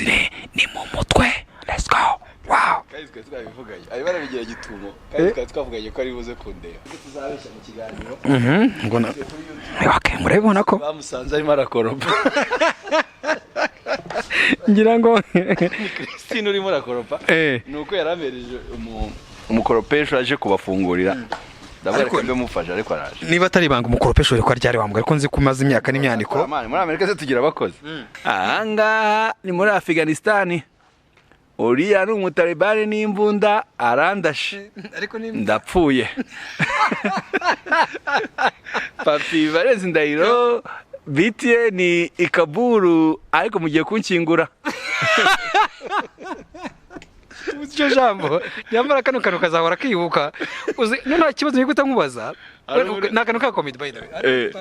Byose ni mu mutwe. Let's go, wow. Kandi twari twabivuganye, arimo arabigira gitumo, kandi twari twavuganye ko ari buze kundeba, tuzabeshya mu kiganiro. Ngo na okay, murabibona ko bamusanze arimo arakoropa. Ngira ngo Christine urimo arakoropa. Ni uko yari amereje umukoropesho aje kubafungurira, ndavuga Ariko- reka mbe mufashe, ariko araje. Niba atari ibanga, umukoropesho ko ryari wambwa, ariko nzi ko umaze imyaka n'imyaniko. Man, muri Amerika se tugira abakozi? Ahangaha ni muri Afiganisitani, uriya ni umutalibani n'imbunda arandashe. Ariko ni Ndapfuye. Papi Valens Ndahiro, BTN i Kaburu, ariko mugiye kunshyingura. Iryo jambo nyamara kano kantu kazahora kibuka, uzi no nta kibazo ngiye guhita nkubaza. Ni akantu ka comedy, by the way.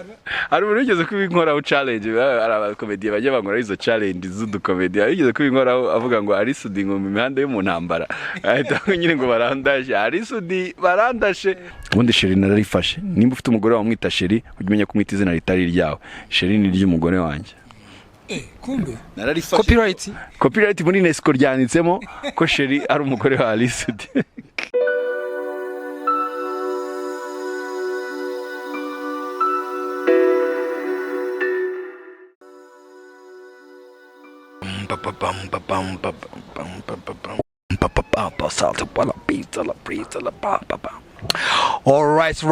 Hari umuntu wigeze kubinkoraho challenge, hari abakomediye bajya bankoraho izo challenge z'udukomedi. Hari wigeze kubinkoraho avuga ngo Ally Soudy ngo mu mihanda yo mu ntambara, ahita nyine ngo barandashe, Ally Soudy barandashe. Ubundi chérie nararifashe. Nimba ufite umugore wamwita chérie, ujye umenya kumwita izina ritari iryawe. Chérie ni iry'umugore wanjye. Kumbe Nararifashe. Copyright. Copyright muri UNESCO ryanditsemo ko chérie ari umugore wa Ally Soudy. Alright,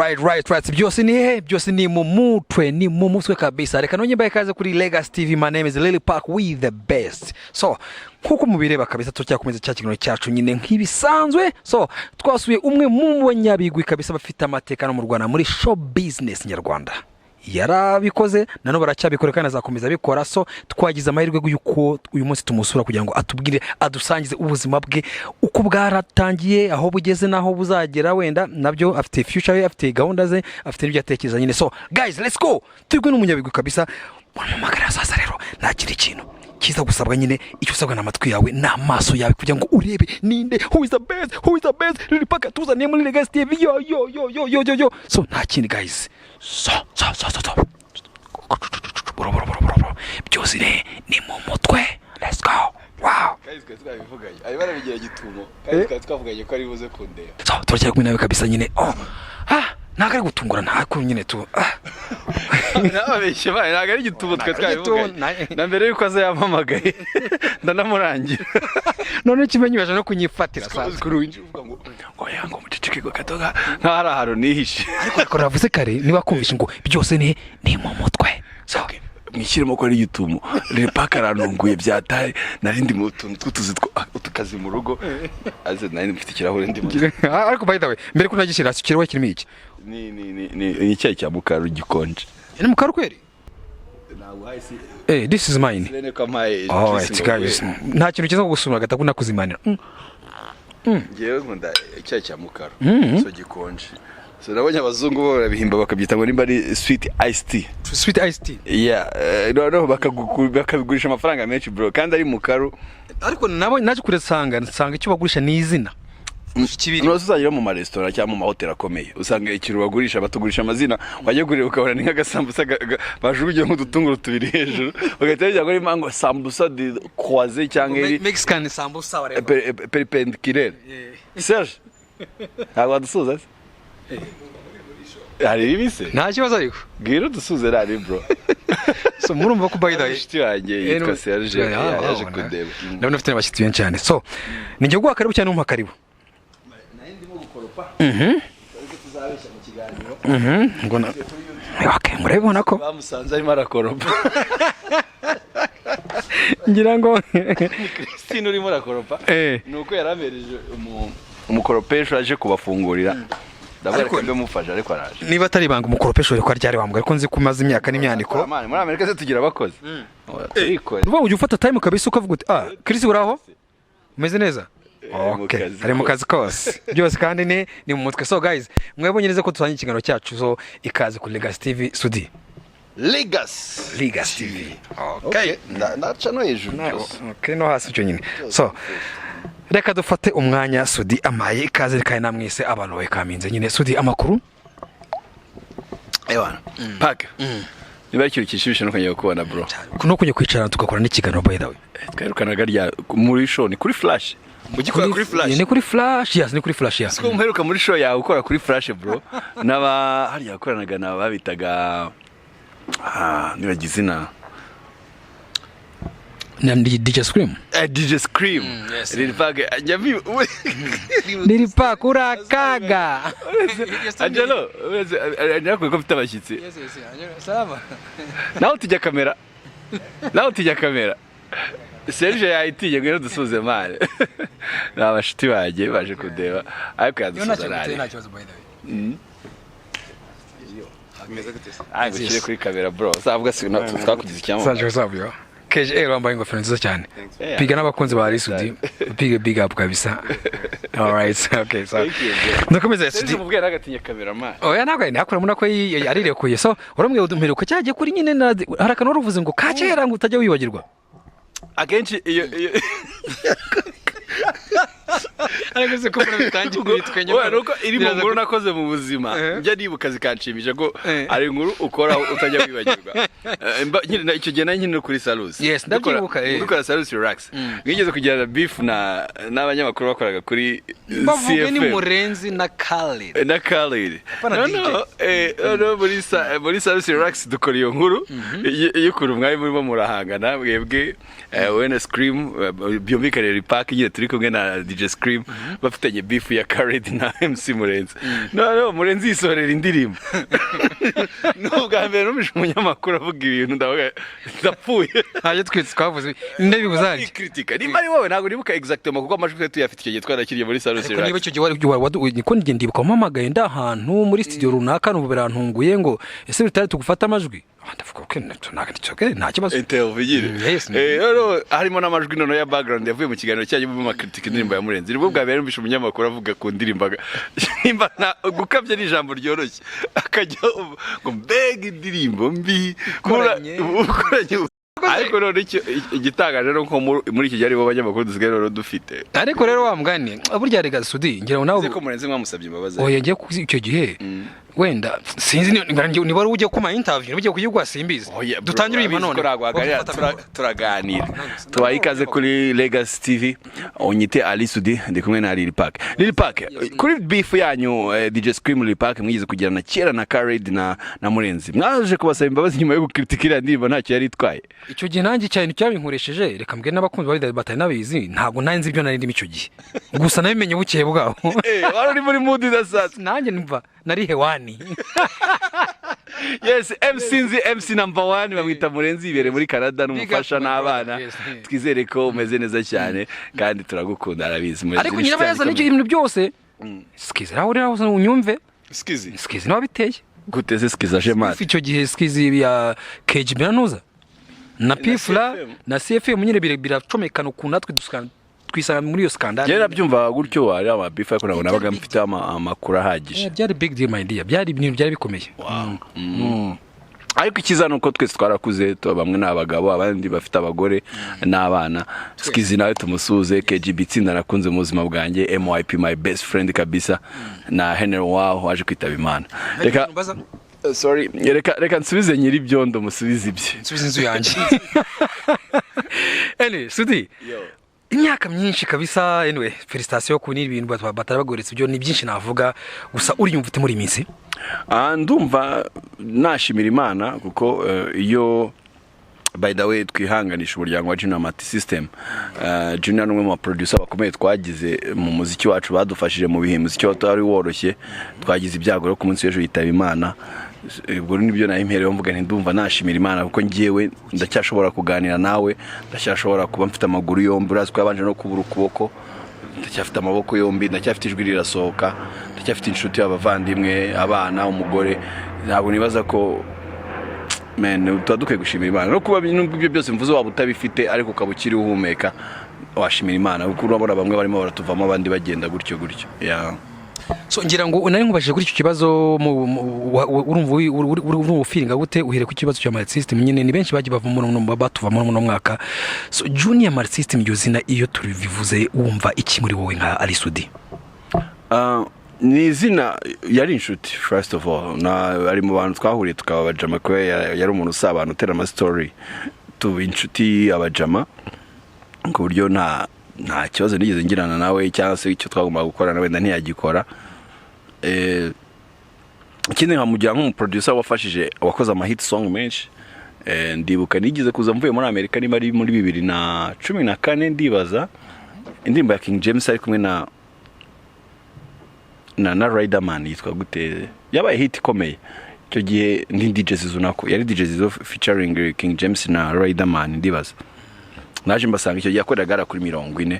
right. Byose ni he? Byose ni mu mutwe, ni mu mutwe kabisa. Reka nongeye mbahe ikaze kuri Legacy TV. My name is Lily Park with the best. So, nkuko mubireba kabisa, turacyakomeza cya kiganiro cyacu nyine nk'ibisanzwe. So, twasuye umwe mu banyabigwi kabisa bafite amateka no mu Rwanda muri show business nyarwanda. Yarabikoze, nanone baracyabikora kandi azakomeza abikora. So twagize amahirwe y'uko uyu munsi tumusura kugira ngo atubwire, adusangize ubuzima bwe uko bwaratangiye, aho bugeze n'aho buzagera. Wenda nabyo afite future ye, afite gahunda ze, afite n'ibyo atekereza nyine. So guys, let's go. Turi kumwe n'umunyabigwi kabisa. Muhamagara sasa. Rero ntakiri ikintu kiza gusabwa nyine, icyo usabwa ni amatwi yawe n'amaso yawe kugira ngo urebe ninde, who is the best, who is the best Lil Paka tuzaniye muri Legacy TV. Yo yo yo yo yo yo yo. So nta kindi guys, so so so so so bro bro bro bro bro, byose ni mu mutwe. Let's go, wow. Kandi twari twabivuganye, arimo arabigira gitumo, kandi twari twavuganye ko ari buze kundeba. So turacyari kumwe nawe kabisa nyine. Oh, ah, ntabwo ari gutungura, ntabwo nyine tu ah. Nababeshye bayo, ntabwo ari igitumo, twe Ntabwo ari igitumo, twabivuganye na mbere yuko aza yampamagaye, ndanamurangira. None ikimenyi baje no kunyifatira sasa. Uzi ukuntu winjira uvuga ngo oya, ngo muceceke, ngo gatoga nkaho ari ahantu nihishe. Ariko navuze kare, niba kumvishe ngo byose ni mu mutwe, so Mwishyiremo ko ari igitumo. Lil Park arantunguye byataye. Nari ndi mu tuntu tw'utuzi utukazi mu rugo, aze nari mfite ikirahure ndimo. Ariko by the way, mbere ko nagishyira hasi, ikirahure kirimo iki? Ni icyayi cya mukaru gikonje. Ni mukaru kweri? Ntabwo hasi. Eh, this is mine. Bene ko ampaye. Alright guys, nta kintu cyiza nko gusura agataku nakuzimanira. Ngewe nkunda icyayi cya mukaru, so gikonje. So nabonye abazungu bo barabihimba, bakabyita ngo nimba ari sweet iced tea. Sweet iced tea. Yeah, noneho bakabigurisha amafaranga menshi bro, kandi ari mukaru. Ariko nabo naje kuresanga nsanga icyo bagurisha ni izina kibiri. Ntuzi uzagera mu maresitora cyangwa mu mahoteli akomeye, usanga ikintu bagurisha batugurisha amazina, wajya kureba ukabona ni nk'agasambusa bajugunye nk'udutunguru tubiri hejuru, bagahita bagira ngo ni mango sambusa de croisé cyangwa iri Mexican sambusa, whatever. Perpendiculaire. Serge, ntabwo wadusuza se? Hari ibise. Nta kibazo ariko. Bwira udusuze rari bro. So murumva ko by the way Inshuti yanjye yitwa Serge yaje kundeba. Ndabona ufite n'abashyitsi benshi cyane. So ni njye guha karibu cyane, umpa karibu. Nari ndimo gukoropa, ariko tuzabeshya mu kiganiro. Ngo na okay, murabibona ko Bamusanze arimo arakoropa. Ngira ngo Christine urimo arakoropa. Ni uko yari amereje umukoropesho aje kubafungurira, ndavuga Ariko- reka mbe mufashe, ariko araje. Niba atari ibanga, umukoropesho ko ryari wambwa, ariko nzi ko umaze imyaka n'imyaniko. Man, muri Amerika se tugira abakozi? Turikora. Uvuga ngo ujya ufata time kabisa ukavuga uti: "Ah, Chris, uraho, umeze neza?" Mu Okay, kazi. ari mu kazi kose, byose kandi ni mu mutwe. So guys, mwebonye neza ko dusangiye ikiganiro cyacu. So ikaze kuri Legacy TV, Sudi. Legacy. Legacy TV. Okay, ndaca no hejuru byose. Okay, no hasi icyo nyine. So reka dufate umwanya. Sudi amaye ikaze kandi namwise abantu bakaminze nyine. Sudi, amakuru? Ewana Park. Niba ari ikintu kishimisha no kongera kukubona, bro. No kujya kwicarana tugakora n'ikiganiro, by the way. Twerukanaga rya muri show, ni kuri Flash, ugikora kuri Flash. Ni kuri Flash, yes, ni kuri Flash, yeah. Siko mperuka muri show yawe ukora kuri Flash, bro, n'aba hariya wakoranaga na babitaga, nibagize izina. Na DJ Scream. DJ Scream. Yes. Lil Pac njya Lil Pac urakaga. Angelo Angelo, ko mfite abashyitsi. Nawe tujya kamera, nawe tujya kamera. Serge yayitinye, ngwino dusuze mare. Ni abashuti banjye baje kundeba, ariko yadusuza nari. Ah, ngo ushyire kuri kamera, bro, uzavuga si twakugize icyamamare. Saje usabyo. KJ wambaye ingofero nziza cyane. Yeah. Piga n'abakunzi ba Alisudi. Piga, big up kabisa. All right, okay, so. Thank you, bro. Ndakomeza. Serge Sudi. mubwira ntagatinye cameraman. Oya, ntabwo ari nakora, mubona ko arirekuye. So uramubwira uduheruka cyagiye kuri nyine hari akantu wari uvuze ngo ka kera ngo utajya wibagirwa. Akenshi iyo Ariko se ko bitangiye? Oya, nuko iri mu nkuru nakoze mu buzima njya nibuka zikanshimisha, ko ari inkuru ukora utajya wibagirwa. Nyine icyo gihe nari nkiri no kuri Salus. Yes, ndabyibuka, Dukora Salus Relax, mwigeze kugirana beef na n'abanyamakuru bakoraga kuri Bavuge ni CFM. Murenzi na Khalid. Na Khalid. Apana. No, no, muri Salus Relax dukora iyo nkuru y'ukuntu mwari murimo murahangana mwebwe, wowe na Scream, byumvikane Lil Pac nyine turi kumwe na DJ Scream, bafitanye beef ya Khalid na MC Murenzi. No, Murenzi yisohorera indirimbo. Ni ubwa mbere numvise umunyamakuru avuga ibintu, ndavuga ndapfuye. Ntabyo twese twavuze ndabibuze. Kritika nimba ari wowe, ntabwo nibuka exactement kuko amajwi twari tuyafite icyo gihe twarakiriye muri Salus Ariko niba Relax. icyo gihe niko njye ndibuka wampamagaye ndi ahantu muri studio runaka, numva birantunguye ngo ese bitari tugufata amajwi. Ndavuga okay, okay, nta kibazo. Interview nyine. Yes. Rero harimo n'amajwi noneho ya background yavuye mu kiganiro cyanyu mu makritika indirimbo ya Murenzi. Nibwo bwa mbere numvise umunyamakuru avuga ku ndirimbo nimba gukabya ni ijambo ryoroshye, akajya ngo mbega indirimbo mbi. Ikoranye. Ukoranye. Ariko none igitangaje ni uko muri iki gihe aribo banyamakuru dusigaye rero dufite. Ariko rero wa mugani burya rega Sudi, ngira ngo nawe Uzi ko Murenzi mwamusabye imbabazi? Oya, ngiye icyo gihe wenda sinzi niba wari ugiye kuma interview, niba ugiye kuyiguha simbizi. Oya, bro, Dutangire uyu urabizi none. ko ntabwo waganira, turaganira. Tubaye ikaze kuri Legacy TV, unyite Ali Sudi, ndi kumwe na Lil Pac. Lil Pac, kuri beef yanyu, DJ Scream, Lil Pac, mwigeze kugirana kera na Khalid na Murenzi, mwaje kubasaba imbabazi nyuma yo gukritika iriya ndirimbo ntacyo yari itwaye. Icyo gihe nanjye cyane cyabinkoresheje, reka mbwire n'abakunzi bawe batari nabizi, ntabwo nari nzi ibyo nari ndimo icyo gihe, gusa nabimenye bukeye bwaho. Wari uri muri mood idasanzwe. Nanjye numva nari hewani. Yes, MC nzi, MC number one bamwita Murenzi, yibereye muri Canada n'umufasha Big up, my n'abana. brother, yes. Twizere ko umeze neza cyane kandi turagukunda, arabizi Murenzi. Ariko ni inshuti nyirabayazana yanjye. n'ibyo bintu byose Skizi nawe uri aho unyumve. Skizi. Skizi nawe biteye. Gute se Skizi aje mate? Icyo gihe Skizi ya KGB na Nuza na Pifla CFM. Na CFM nyine biracomekana ukuntu natwe twisanga muri iyo scandal. Njyewe nabyumvaga gutyo ari amabifu, ariko ntabwo nabaga mfite amakuru ahagije. Byari big deal, my dear, byari ibintu byari bikomeye. Ariko icyiza ni uko twese twarakuze, tuba bamwe ni abagabo, abandi bafite abagore n'abana. Skizi nawe tumusuze, KGB itsinda nakunze mu buzima bwanjye, MYP, my best friend kabisa, na Henry Wow waje kwitaba Imana. Reka sorry, reka nsubize nyiri ibyondo, musubize ibye. Nsubize inzu yanjye. Anyway, Sudi, imyaka myinshi kabisa. Anyway, félicitations ku n'ibintu batari bagoretse, ibyo ni byinshi navuga, gusa uriyumva ute muri iyi minsi? Ndumva nashimira Imana kuko iyo, by the way, twihanganisha umuryango wa Junior Multi System. Junior ni umwe mu producer bakomeye twagize mu muziki wacu, badufashije mu bihe muziki wacu wari woroshye. Twagize ibyago rero ku munsi w'ejo yitaba Imana. Ubwo nibyo nari mpereyeho mvuga nti ndumva nashimira Imana kuko njyewe ndacyashobora kuganira nawe, ndacyashobora kuba mfite amaguru yombi. Urazi ko yabanje no kubura ukuboko. Ndacyafite amaboko yombi, ndacyafite ijwi rirasohoka, ndacyafite inshuti, abavandimwe, abana, umugore. Ntabwo nibaza ko, man, tuba dukwiye gushimira Imana no kuba nubwo ibyo byose mvuze waba utabifite, ariko ukaba ukiri uhumeka, washimira Imana, kuko urabona bamwe barimo baratuvamo, abandi bagenda gutyo gutyo, yeah. So ngira ngo nari nkubajije kuri icyo kibazo, urumva urumva ufeelinga gute uhere ku kibazo cya Multi System nyine? Ni benshi bagiye bava muri uno, batuva muri uno mwaka. So Junior Multi System, iryo zina iyo turibivuze wumva iki muri wowe nka Ali Sudi? Ah, Ni izina, yari inshuti first of all, na ari mu bantu twahuriye tukaba abajama, kubera yari umuntu usabana, utera amastori, tuba inshuti, abajama, ku buryo nta kibazo nigeze ngirana nawe, cyangwa se icyo twagombaga gukorana wenda ntiyagikora. Ikindi nkamugira nk'umuproducer wafashije, wakoze amahit song menshi. Ndibuka nigeze kuza mvuye muri Amerika, niba ari muri 2014, ndibaza indirimbo ya King James ari kumwe na Riderman yitwa gute, yabaye hit ikomeye icyo gihe. Ndi DJ Zizo, nako yari DJ Zizo featuring King James na Riderman. Ndibaza naje mbasanga icyo gihe yakoreraga hariya kuri 40,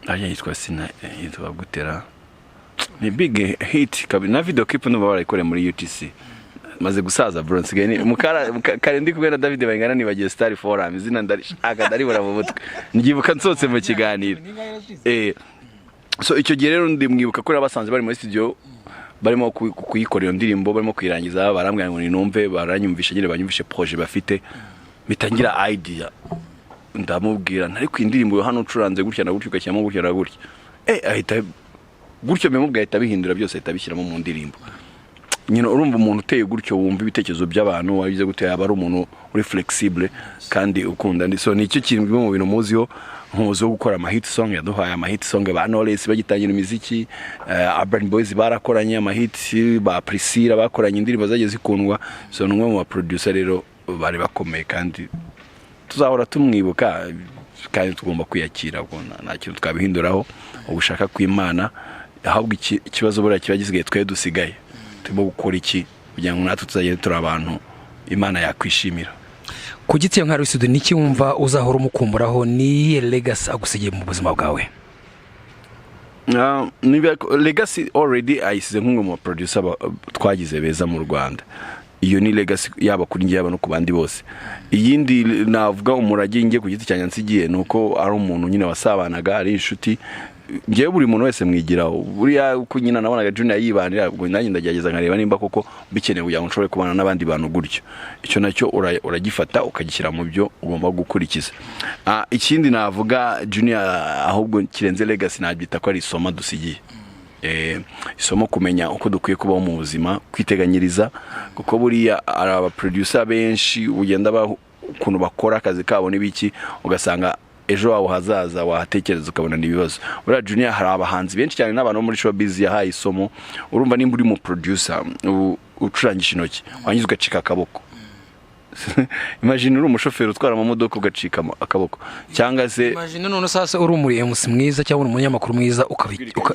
ariya yitwa sina yitwa gutera, ni big hit kabiri, na video clip ndumva barayikoreye muri UTC. Maze gusaza bro, nsigaye ni mukara kare ndi kumwe na David Bayingana, nibagiye Star Forum izina, ndarishaka ndaribura mu mutwe, ndyibuka nsohotse mu kiganiro. So icyo gihe rero ndimwibuka ko basanze bari muri studio barimo kuyikora iyo ndirimbo, barimo kuyirangiza, barambwira ngo ninumve, baranyumvisha nyine, banyumvishe projet bafite, bitangira idea, ndamubwira ntari ku indirimbo hano ucuranze gutya na gutya, ugashyiramo gutya na gutya, ahita gutyo mbimubwiye, ahita abihindura byose, ahita abishyiramo mu ndirimbo nyine. Urumva umuntu uteye gutyo, wumva ibitekerezo by'abantu, wabize gute, yaba ari umuntu uri flexible kandi ukunda. So nicyo kintu bimwe mu bintu muziho, nkuzi wo gukora ama hit song. Yaduhaye ama hit song ba Knowless bagitangira imiziki, Urban Boys barakoranye ama hit, ba Priscilla bakoranye indirimbo zagiye zikundwa. So ni umwe mu ba producer rero bari bakomeye, kandi tuzahora tumwibuka, kandi tugomba kwiyakira ubwo nta kintu twabihinduraho ugushaka kw'Imana. Ahubwo ikibazo buriya kiba gisigaye, twe dusigaye turimo gukora iki kugira ngo natwe tuzagere turi abantu Imana yakwishimira? Ku giti nka Rusido, niki wumva uzahora umukumburaho? Ni iyihe legacy agusigiye mu buzima bwawe? Legacy already ayisize nk'umwe mu producer twagize beza mu Rwanda. Iyo ni legacy yaba kuri njye, yaba no ku bandi bose. Iyindi navuga, umurage njye ku giti cyanjye nsigiye, ni uko ari umuntu nyine wasabanaga, ari inshuti. Njyewe buri muntu wese mwigiraho. Buriya uko nyine nabonaga Junior yibanira, ubwo nanjye ndagerageza nkareba nimba koko bikeneye kugira ngo nshobore kubana n'abandi bantu gutyo. Icyo nacyo uragifata ukagishyira mu byo ugomba gukurikiza. Ikindi navuga Junior ahubwo kirenze legacy, nabyita ko ari isomo dusigiye, isomo kumenya uko dukwiye kubaho mu buzima, kwiteganyiriza, kuko buriya hari abaproducer benshi ugenda ukuntu bakora akazi kabo n'ibiki, ugasanga ejo wawe hazaza wahatekereza ukabona ni ibibazo. Buriya Junior hari abahanzi benshi cyane n'abantu bo muri showbiz yahaye isomo. Urumva nimba uri mu producer ucurangisha intoki, warangiza ugacika akaboko, imagine uri umushoferi utwara amamodoka ugacika akaboko, cyangwa se Imagine none sasa uri umu MC mwiza cyangwa uri umunyamakuru mwiza,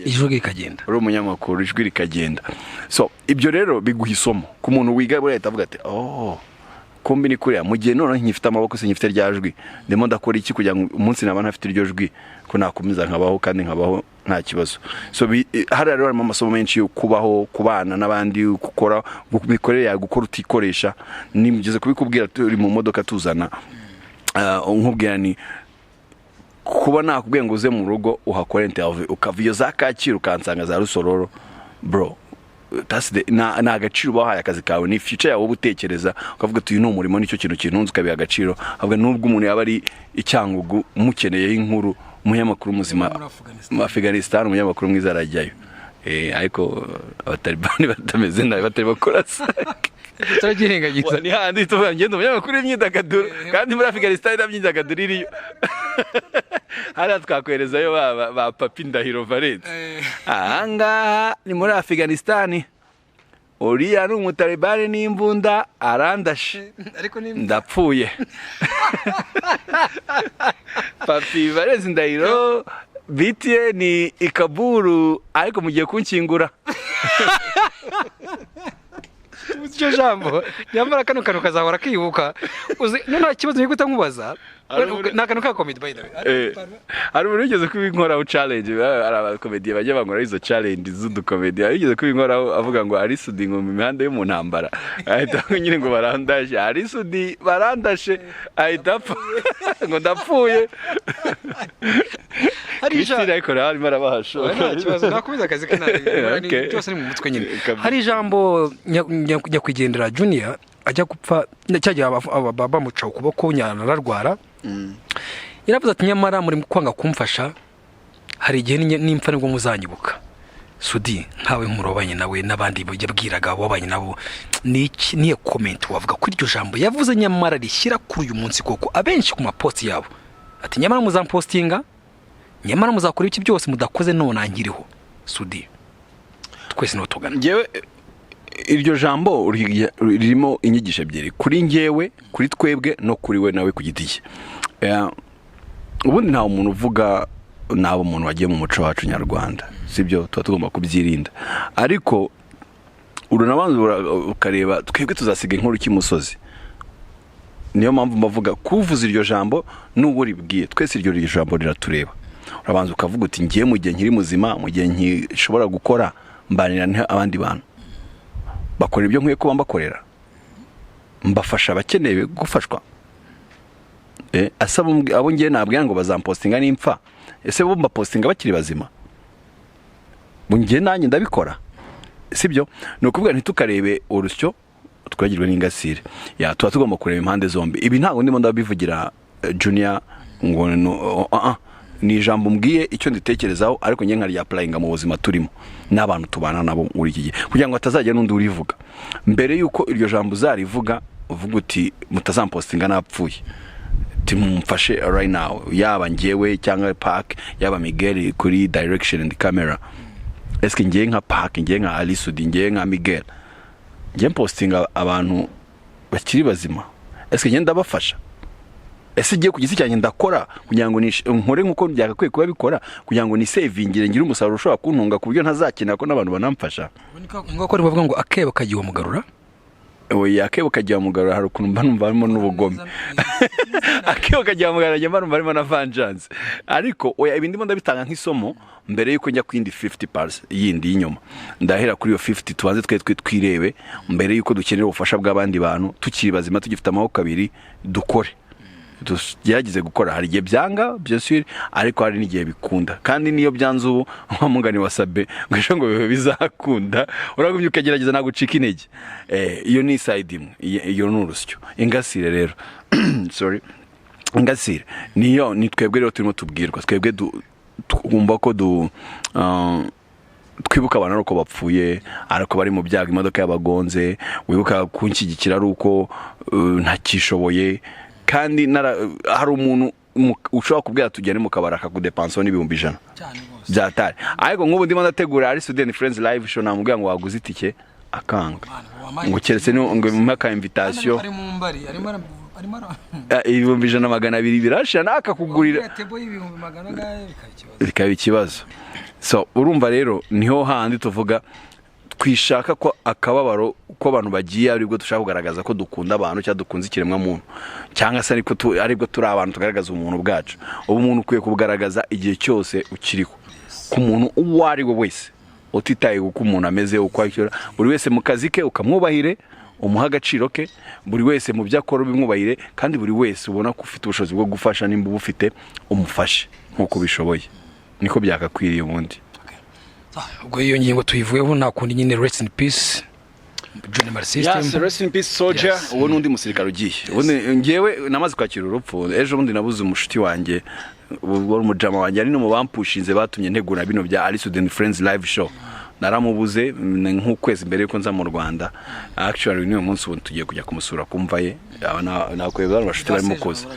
ijwi rikagenda. Uri umunyamakuru, ijwi rikagenda. So ibyo rero biguha isomo ku muntu wiga, buriya ahita avuga ati: "Oh, kumbi ni kuriya." Mu gihe noneho nkifite amaboko se, nkifite rya jwi, ndimo ndakora iki kugira ngo umunsi naba ntafite iryo jwi ko nakomeza nkabaho, kandi nkabaho nta kibazo? So hariya rero harimo amasomo menshi yo kubaho, kubana n'abandi, gukora imikorere yawe, gukora utikoresha. Nigeze kubikubwira turi mu modoka tuzana, nkubwira ni kuba nakubwiye ngo uze mu rugo uhakore interview, ukava iyo za Kacyiru ukansanga za Rusororo, bro, ni agaciro uba wahaye akazi kawe, ni future yawe uba utekereza, ukavuga ati: "Uyu ni umurimo, nicyo kintu kintunze," ukabiha agaciro. Ahubwo nubwo umuntu yaba ari icyangugu umukeneyeho inkuru, umunyamakuru muzima Muri Afghanistan. Mu Afghanistan, umunyamakuru mwiza arajyayo. Ariko abatalibani batameze nabi, batari bakurasa. Turabyirengagiza. Ni handi tuvuga ngenda umunyamakuru w'imyidagaduro, kandi muri Afghanistan nta myidagaduro iriyo. Hariya twakwerezayo ba Papi Ndahiro Valence. Ahangaha ni muri Afghanistan, uriya ni umutalibani n'imbunda, arandashe. Ariko ni Ndapfuye. Papi Valence Ndahiro, BTN i Kaburu, ariko mugiye kunshyingura. Uzi icyo jambo, nyamara kano kantu kazahora kibuka. Uzi no nta kibazo ngiye guhita nkubaza. Ni akantu ka comedy, by the way. Hari umuntu wigeze kubinkoraho challenge, hari abakomediye bajya bankoraho izo challenge z'udukomedi, hari wigeze kubinkoraho avuga ngo ari Sudi ngo mu mihanda yo mu ntambara, ahita nyine ngo barandashe, ari Sudi barandashe, ahita apfa, ngo ndapfuye. Hari Christine ariko nawe arimo arabahasha. Oya, nta kibazo, nakomeza akazi ke. Okay. Byose ni mu mutwe nyine. Kabisa. Hari ijambo nyakwigendera Junior ajya gupfa, cyagihe bamuca ukuboko ararwara, yaravuze ati: "Nyamara muri kwanga kumfasha, hari igihe nimpfa nibwo muzanyibuka." Sudi, nkawe nk'umuntu wabanye nawe n'abandi yabwiraga wabanye nabo, ni iki, niyo comment wavuga kuri iryo jambo yavuze, nyamara rishyira kuri uyu munsi koko abenshi ku maposti yabo, ati: "Nyamara muzampostinga, nyamara muzakora iki byose mudakoze none nkiriho"? Sudi, twese niho tugana. Ngewe iryo jambo ririmo inyigisho ebyiri kuri ngewe, kuri twebwe no kuri we nawe ku giti cye. Ubundi nta muntu uvuga naba umuntu wagiye mu muco wacu nyarwanda, sibyo? Tuba tugomba kubyirinda, ariko uranabanza ukareba twebwe tuzasiga inkuru cy'imusozi. Niyo mpamvu mbavuga kuvuza iryo jambo n'uwo ribwiye, twese iryo jambo riratureba. Urabanza ukavuga uti: "Ngiye mu gihe nkiri muzima, mu gihe nkishobora gukora, mbanira nte abandi bantu? Bakora ibyo nkwiye kuba mbakorera? Mbafasha abakeneye gufashwa?" Asaba abo ngiye nabwira ngo bazampostinga nimpfa, ese bo mbapostinga bakiri bazima? Bo ngiye nanjye ndabikora, sibyo? Ni ukuvuga ntitukarebe urusyo twagirwe n'ingasire ya, tuba tugomba kureba impande zombi. Ibi ntabwo ndimo ndabivugira Junior ngo no, ni ijambo mbwiye icyo nditekerezaho, ariko njye nkaryapplyinga mu buzima turimo n'abantu tubana nabo muri iki gihe, kugira ngo hatazagira n'undi urivuga. Mbere y'uko iryo jambo uzarivuga, uvuga uti: "Mutazampostinga napfuye, timumfashe right now," yaba njyewe cyangwa Park, yaba Miguel kuri direction and camera. Eske ngiye nka Park, ngiye nka Ally Soudy, ngiye nka Miguel, ngiye mpostinga abantu bakiri bazima? Eske ngiye ndabafasha? Ese ngiye ku giti cyanjye ndakora kugira ngo nkore nk'uko byagakwiye kuba bikora, kugira ngo nisavingire, ngire umusaruro ushobora kuntunga ku buryo ntazakenera ko n'abantu banamfasha? Ngombwa ko bavuga ngo akebo kagiye mugarura. Oya, akebo kagiye mugarura, hari ukuntu mba numva harimo n'ubugome. Akebo kagiye mugarura, njye mba numva harimo na vengeance. Ariko oya, ibi ndimo ndabitanga nk'isomo mbere yuko njya ku yindi 50 parts yindi y'inyuma. Ndahera kuri iyo 50, tubanze twe twirebe mbere yuko dukenera ubufasha bw'abandi bantu. Tukiri bazima, tugifite amaboko abiri, dukore, tugerageze gukora. Hari igihe byanga, bien sûr, ariko hari n'igihe bikunda. Kandi niyo byanze ubu, wa mugani wa Sabe ngo ejo ngo bibe bizakunda, uragumya ukagerageza, ntabwo ucika intege. Iyo ni side imwe, iyo ni urusyo. Ingasire rero, sorry, ingasire niyo ni twebwe rero turimo tubwirwa. Twebwe twumva ko twibuka abantu ari uko bapfuye, ariko bari mu byago, imodoka yabagonze. Wibuka kunshyigikira ari uko ntakishoboye. Kandi hari umuntu ushobora kubwira tugende mu kabari, akakudepansaho n'100,000 byatari. Ariko nk'ubu ndimo ndategura Ally Soudy and Friends live show, namubwira ngo waguze itike, akanga, ngo keretse ngo mpe aka invitation. Ari mu mbari arimo arimo 100,000, 200 birashira, nawe akakugurira tebo y'400,000 bikaba ikibazo. Bikaba ikibazo. So urumva rero niho handi tuvuga twishaka ko akababaro ko abantu bagiye aribwo dushaka kugaragaza ko dukunda abantu cyangwa dukunze ikiremwamuntu, cyangwa se ariko aribwo turi abantu tugaragaza ubumuntu bwacu. Ubumuntu ukwiye kubugaragaza igihe cyose ukiriho, ku muntu uwo ari we wese, utitaye uko umuntu ameze, uko akora. Buri wese mu kazi ke ukamwubahire, umuha agaciro ke. Buri wese mu byo akora ubimwubahire. Kandi buri wese ubona ko ufite ubushobozi bwo gufasha, nimba ubufite, umufashe nk'uko ubishoboye. Niko byagakwiriye ubundi. Ubwo iyo ngingo tuyivuyeho, nta kundi nyine, rest in peace Junior Multisystem. Yes, rest in peace soldier. Uwo n'undi musirikare ugiye. Ubundi ngewe namaze kwakira urupfu. Ejo bundi nabuze umushuti wanjye, wari umujama wanjye, ari no mu bampushinze batumye ntegura bino bya Ally Soudy and Friends live show. Naramubuze nk'ukwezi mbere yuko nza mu Rwanda. Actually n'uyu munsi ubu tugiye kujya kumusura kumva ye. Aba nakweba bano bashuti barimo kuza,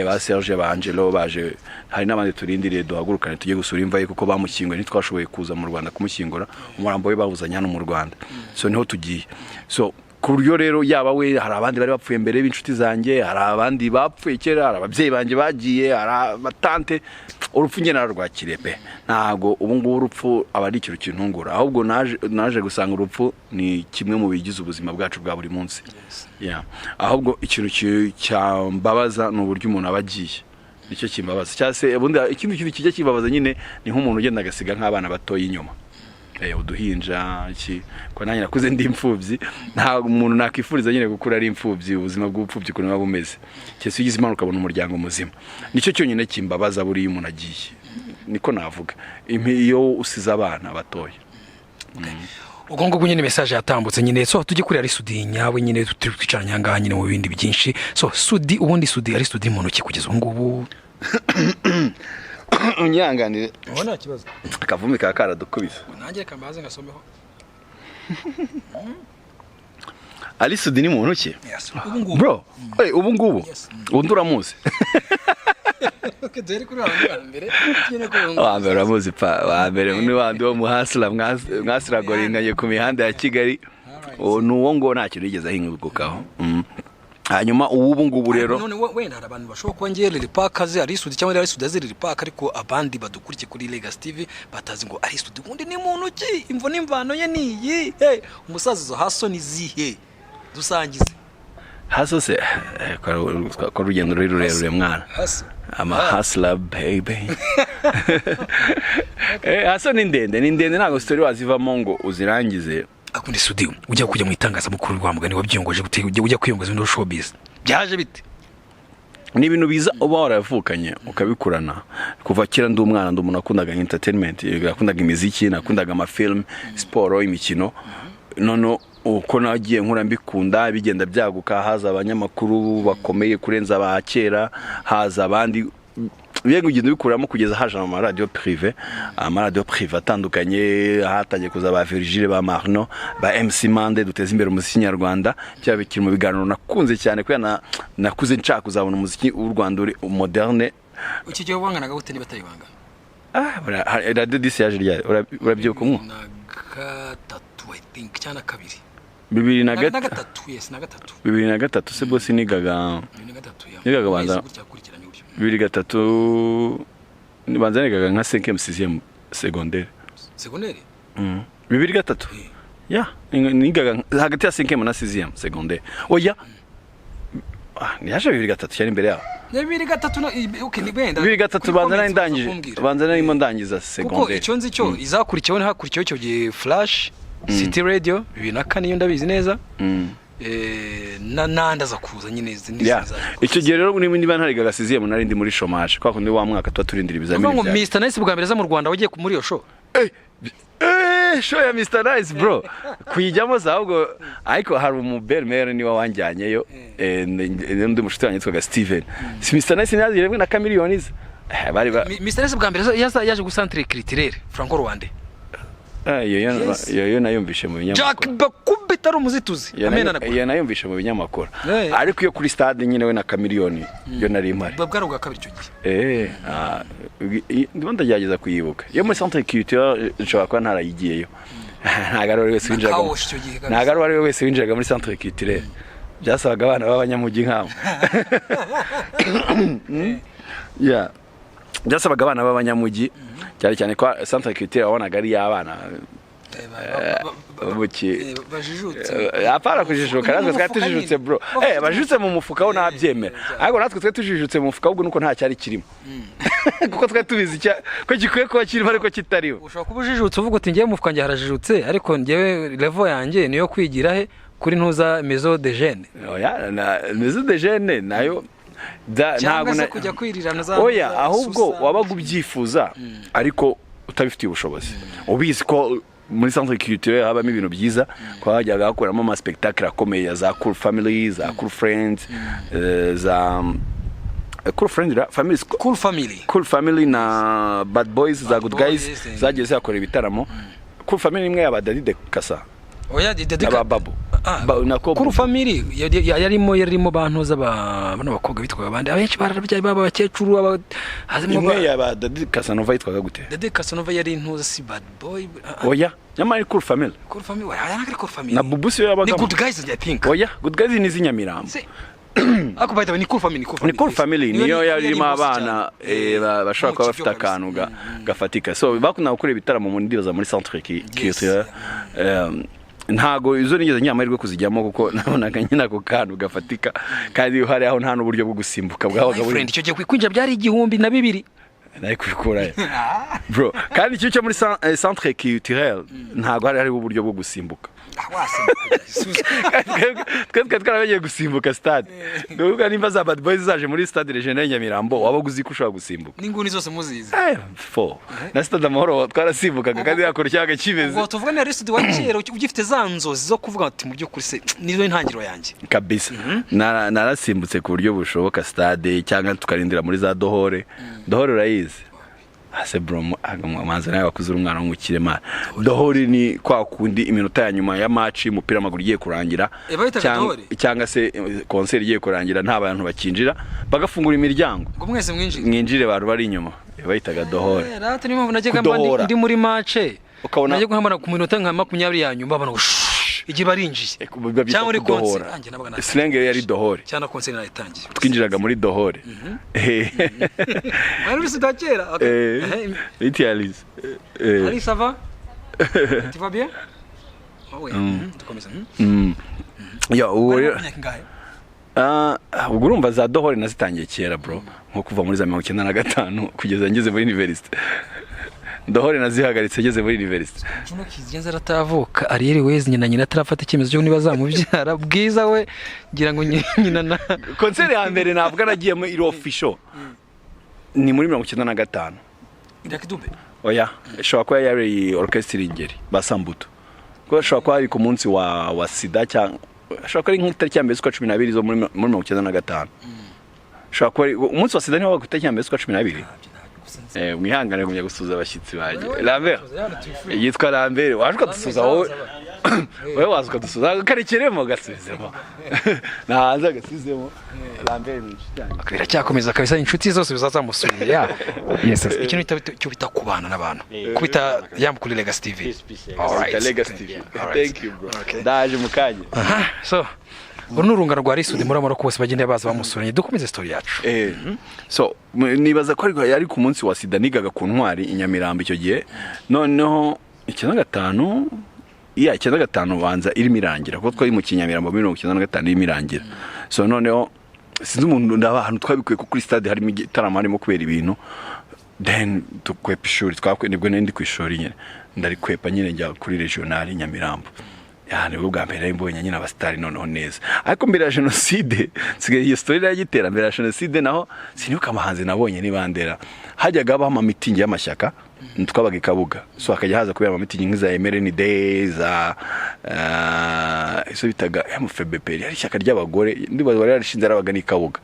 ba Serge, ba Angelo baje, hari n'abandi turindiriye duhagurukane tujye gusura imva ye, kuko bamushyinguye ntitwashoboye kuza mu Rwanda kumushyingura. Umurambo we bawuzanye hano mu Rwanda, so niho tugiye. So ku buryo rero yaba we, hari abandi bari bapfuye mbere b'inshuti zanjye, hari abandi bapfuye kera, hari ababyeyi banjye bagiye, hari abatante. Urupfu njye nararwakiriye pe. Ntabwo ubu ngubu urupfu aba ari ikintu kintungura, ahubwo naje gusanga urupfu ni kimwe mu bigize ubuzima bwacu bwa buri munsi. Yeah. Ahubwo ikintu cyambabaza ni uburyo umuntu aba agiye, nicyo kimbabaza. Cyangwa se ubundi ikindi kintu kijya kibabaza nyine ni nk'umuntu ugenda agasiga nk'abana batoya inyuma, uduhinja iki, ko nanjye nakuze ndi imfubyi. Nta muntu nakwifuriza nyine gukura ari imfubyi, ubuzima bw'ubupfubyi ukuntu buba bumeze, keretse iyo ugize Imana ukabona umuryango muzima. Nicyo cyonyine kimbabaza buriya umuntu agiye, niko navuga. Iyo usize abana batoya. Ubwo ngubwo nyine message yatambutse nyine. So tujye kuri Ally Soudy nyawe nyine turi twicaranye aha ngaha nyine mu bindi byinshi. So Soudy, ubundi Soudy, ari Soudy mu ntoki kugeza ubu ngubu? Unyanganire. Ubu nta kibazo. Akavumbi kaba karadukubise. Nanjye reka mbaze ngasomeho. Ally Soudy ni muntu ki? Yes, ubu ngubu. Bro, ubu ngubu? Yes. Undi uramuzi? Okay, duhere kuri wa mbere, tugende kuri ubu ngubu. Wa mbere uramuzi pa, wa mbere ni wandi wo muhasira mwasiragorenganye ku mihanda ya Kigali. Uwo ni uwo ngo nta kintu yigeze ahingukaho. Hanyuma uw'ubu ngubu rero, none wenda hari abantu bashobora kuba ngiye Lil Park azi Ally Soudy cyangwa Ally Soudy azi Lil Park, ariko abandi badukurikiye kuri Legacy TV batazi ngo Ally Soudy ubundi ni muntu ki, imvo n'imvano ye ni iyi. Hey, umusaza, izo hustle ni zihe? Dusangize. Hustle se, ko urugendo ruri rurerure mwana. Hustle. I'm a hustler, baby. Hustle ni ndende, ni ndende, ntabwo story wazivamo ngo uzirangize. Akundi Soudy, ujya kujya mu itangazamakuru rwa mugani wabyiyongoje gute? Ujya kwiyongoza muri showbiz byaje bite? Ni ibintu biza uba waravukanye ukabikurana. Kuva kera ndi umwana, ndi umuntu wakundaga entertainment, nakundaga imiziki, nakundaga amafilm, siporo, imikino. None uko nagiye nkura mbikunda, bigenda byaguka, haza abanyamakuru bakomeye kurenza aba kera, haza abandi, yego, ugenda ubikuramo kugeza haje amaradiyo privé, amaradiyo privé atandukanye, hatangiye kuza ba Virgile, ba Marno, ba MC Mande, duteza imbere umuziki nyarwanda. Cyaba bikiri mu biganiro nakunze cyane kubera nakuze nshaka kuzabona umuziki w'u Rwanda uri moderne. Iki gihe wanganaga gute, niba atari ibanga? Ah, Radio 10 yaje ryari? Urabyibuka umwe? Na gatatu, I think, cyangwa na kabiri. Bibiri na Na gatatu, yes, na gatatu. 2003 se bwo sinigaga? 2003 ya. Nigaga banza. Gutya kurikiranye gutyo. 2003 banza nigaga nka 5e, 6e secondaire. Secondaire. 2003 ya nigaga hagati ya 5e na 6e secondaire. Oya, ah, niyaje 2003 cyari imbere yaho. Ya 2003 na, okay, ni wenda 2003 kuri banza nari comments baza ndangije kumbwira. Banza narimo ndangiza Kuko secondaire. icyo nzi cyo, izakurikiyeho hakurikiyeho icyo gihe Flash City Radio 2004, iyo ndabizi neza. Na nandi aza kuza nyine izi zaje. Icyo gihe rero niba ntarigaga sixième, nari ndi muri chômage kwa kundi wa mwaka tuba turindira ibizamini. Uvuga ngo bya Mr Nice bwa mbere aza mu Rwanda, wagiye muri iyo show? Show ya Mr Nice, bro, kuyijyamo se ahubwo, ariko hari umu belle-mère niwe wanjyanyeyo, n'undi mushuti wanjye yitwaga Steven. Si Mr Nice ntiyaziye rimwe na Chameleone ze? Bari ba Mr Nice bwa mbere yaje gu Centre Culturel Franco Rwandais. Ah, iyo Yes. iyo nayumvishe mu Jack binyamakuru. bakubita ari umuzituzi Iyo amena na iyo nayumvishe mu binyamakuru. Eh. Ariko iyo kuri stade nyine we na Chameleone, yo nari mpari. Bwa bwari ubwa kabiri icyo gihe. Ah, ndimo ndagerageza kuyibuka. Iyo muri Centre Culturel nshobora kuba ntarayigiyeyo. Ntabwo ari wese winjiraga. Kawosh icyo gihe kabisa. Ntabwo ari uwo wese winjiraga muri Centre Culturel. Byasabaga abana b'abanyamujyi nk'abo. Yeah. Byasabaga abana b'abanyamujyi cyane cyane ko Centre Culturel wabonaga ari iy'abana bajijutse. Apana kujijuka, natwe twari tujijutse, bro. Bajijutse mu mufuka ho nabyemera, ariko natwe twari tujijutse mu mufuka, ahubwo nuko nta cyari kirimo, kuko twari tubizi ko gikwiye kuba kirimo ariko kitariho. Ushobora kuba ujijutse uvuga uti: "Ngewe mu mufuka wanjye harajijutse, ariko ngewe level yanjye niyo kwigira he kuri ntuza maison de jeune." Oya, na maison de jeune nayo Cyangwa ntabwo se kujya kwirirana za Oya, za ahubwo susa. wabaga ubyifuza ariko utabifitiye ubushobozi, ubizi ko muri Centre Culturel habamo ibintu byiza, ko hajyaga hakoramo ama spectacle akomeye ya za Cool Family, za Cool Friends, za Cool Friends, Families. Cool Family. Cool Family na Bad Boys, za Good Guys. Boys, eh. Zagiye zihakora ibitaramo. Cool Family imwe yaba Daddy Kasa Oya, Dede n'aba Babu. Ah, nako Cool Bubu. Family yarimo bantuza ba bano bakobwa bitwaga abandi, abenshi barabyaye baba abakecuru aba hazimo Imwe yaba Daddy Casanova yitwaga gute? Dede Casanova yari intuza, si Bad Boy? Ah, ah, Oya, nyamara ni Cool Family. Cool Family, oya, ntabwo ari Cool Family. Na Bubu siyo Ni yabagamo? Good Guys, I think. Oya, Good Guys ni iz'inyamirambo. Ariko by the way ni Cool Family, ni Cool Ni Family. Cool Family niyo yarimo boss abana cyane. bashobora kuba Mu bafite kibyo akantu kabisa. gafatika, so bakunda gukora ibitaramo mu ndibaza muri Centre Culturel. Ntago izo nigeze ngira amahirwe kuzijyamo, kuko nabonaga nyine ako kantu gafatika kandi hari aho nta n'uburyo bwo gusimbuka bwabaga My buri. friend, icyo gihe kwinjira byari 2002. Nari kubikurayo, bro, kandi icyo cyo muri Centre Culturel ntago hari hariho uburyo bwo gusimbuka. Twe twari twarabagiye gusimbuka stade. Nukuvuga nimba za Bad Boys zaje muri Stade Regional Nyamirambo, wabaga uzi ko ushobora gusimbuka. N'inguni zose muzizi. Fo na Stade Amahoro twarasimbukaga kandi yakora icyaga kimeze. Ubwo tuvuga ni Aristide wa kera ugifite za nzozi zo kuvuga ati: "Mu by'ukuri se niyo intangiriro yanjye." Kabisa. Narasimbutse ku buryo bushoboka stade, cyangwa tukarindira muri za dohore. Dohore urayizi? Ase bro, manzi nawe wakuze uri umwana w'umukire man. Dohori ni kwa kundi iminota ya nyuma ya match y'umupira w'amaguru igiye kurangira, Bayitaga dohori? Cyangwa se concert igiye kurangira, nta bantu bakinjira, bagafungura imiryango Ngo mwese mwinjire. Mwinjire, abantu bari inyuma. Bayitaga dohori. Rata niyo mpamvu najyaga mba Kudohora. ndi muri match. Ukabona- Najya nkabona ku minota nka 20 ya nyuma babona ngo shhh, igihe barinjiye. Babyita Cyangwa muri kudohora. concert. Anjye nabaga natangiye. Slang yari dohori. Cyangwa concert nayitangiye. Twinjiraga muri dohori. Wari uri sida kera. Okay. Iti Alice. Ali, ça va? Tu vas bien? Oh oui. Dukomeza. Ya, uwo Wari rero imyaka ingahe? Ah, ubwo urumva za dohori nazitangiye kera bro, nko kuva muri za 95 kugeza ngeze muri university. Dohori nazihagaritse ngeze muri university. Juno Kizigenza aratavuka, Ariel Wayz nyina atarafata icyemezo cyo niba azamubyara, Bwiza we ngira ngo nyina na Concert ya mbere navuga nagiyemo iri official ni muri 95. Lucky Dube. Oya, ishobora kuba yari orchestre Ingeri basambuto, kuko ishobora kuba ari ku munsi wa sida, cyangwa ashobora kuba ari nk'itariki ya 1 z'ukwa 12 zo muri 95. Ishobora kuba ari umunsi wa sida, niho wabaga ku itariki ya 1 z'ukwa 12. Mwihangane kumenya gusuhuza abashyitsi banjye. Lambert, yitwa Lambert, waje ukadusuhuza wowe. Wowe waza ukadusuhuza, karekeremo gasubizemo nahanze agasubizemo. Lambert ni inshuti yanjye. Biracyakomeza kabisa, inshuti zose bizazamusura ya yes. Ikintu cyo bita kubana n'abantu, kubita yambu kuri Legacy TV. Peace, peace. Alright. Legacy TV. Alright. Thank you bro. Okay. Ndaje mu kanya. Aha, so uru ni urungano rwa Risudi, murabona ko bose bagenda baza bamusuranye. Dukomeze story yacu. So nibaza ko ariko yari ku munsi wa sida, nigaga ku Ntwari i Nyamirambo icyo gihe. Noneho 95, iya 95 banza irimo irangira, kuko twari mu Kinyamirambo muri 95 irimo irangira. So noneho sinzi umuntu, ndaba ahantu twabikuye ko kuri stade harimo igitaramo, harimo kubera ibintu, then dukwepa ishuri. Twakwe nibwo nari ndi ku ishuri nyine, ndarikwepa nyine njya kuri Regional Nyamirambo. Ya, nibwo bwa mbere nari mbonye nyine abasitari noneho neza. Ariko mbere ya jenoside, nsigaye iyo story iragitera, mbere ya jenoside naho sinibuka amahanzi nabonye nibandera. Hajyaga habaho amamitingi y'amashyaka, twabaga i Kabuga, so hakajya haza kubera amamitingi nk'iza MRND, za izo bitaga MFBP, yari ishyaka ry'abagore, ndibaza wari yarishinze, yarabaga n'i Kabuga.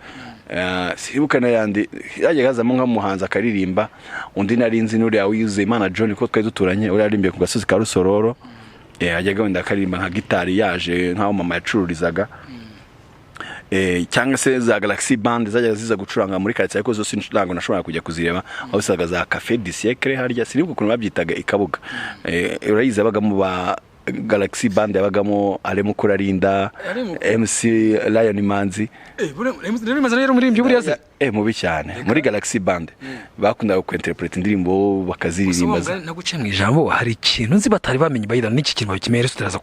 Sinibuka n'ayandi. Yajyaga hazamo nk'umuhanzi akaririmba, undi nari nzi n'uriya Wizeyimana John, kuko twari duturanye, uriya yarimbiye ku gasozi ka Rusororo. Yajyaga wenda akaririmba nka gitari yaje nk'aho mama yacururizaga, cyangwa se za Galaxy Band zajyaga ziza gucuranga muri quartier, ariko zose ntabwo nashoboraga kujya kuzireba. Aho usaga za Café du Siècle harya, sinibuka ukuntu babyitaga i Kabuga. Urayizi, yabagamo ba Galaxy Band, yabagamo Aremu Kurarinda, MC Lion Manzi. Rero bimaze rero umuririmbyi buriya se? Mubi cyane. Muri Galaxy Band bakundaga kwinterpreta indirimbo bakaziririmba. Naguciye mu ijambo, hari ikintu nzi batari bamenye bayida n'iki kintu bakimenye, rero turaza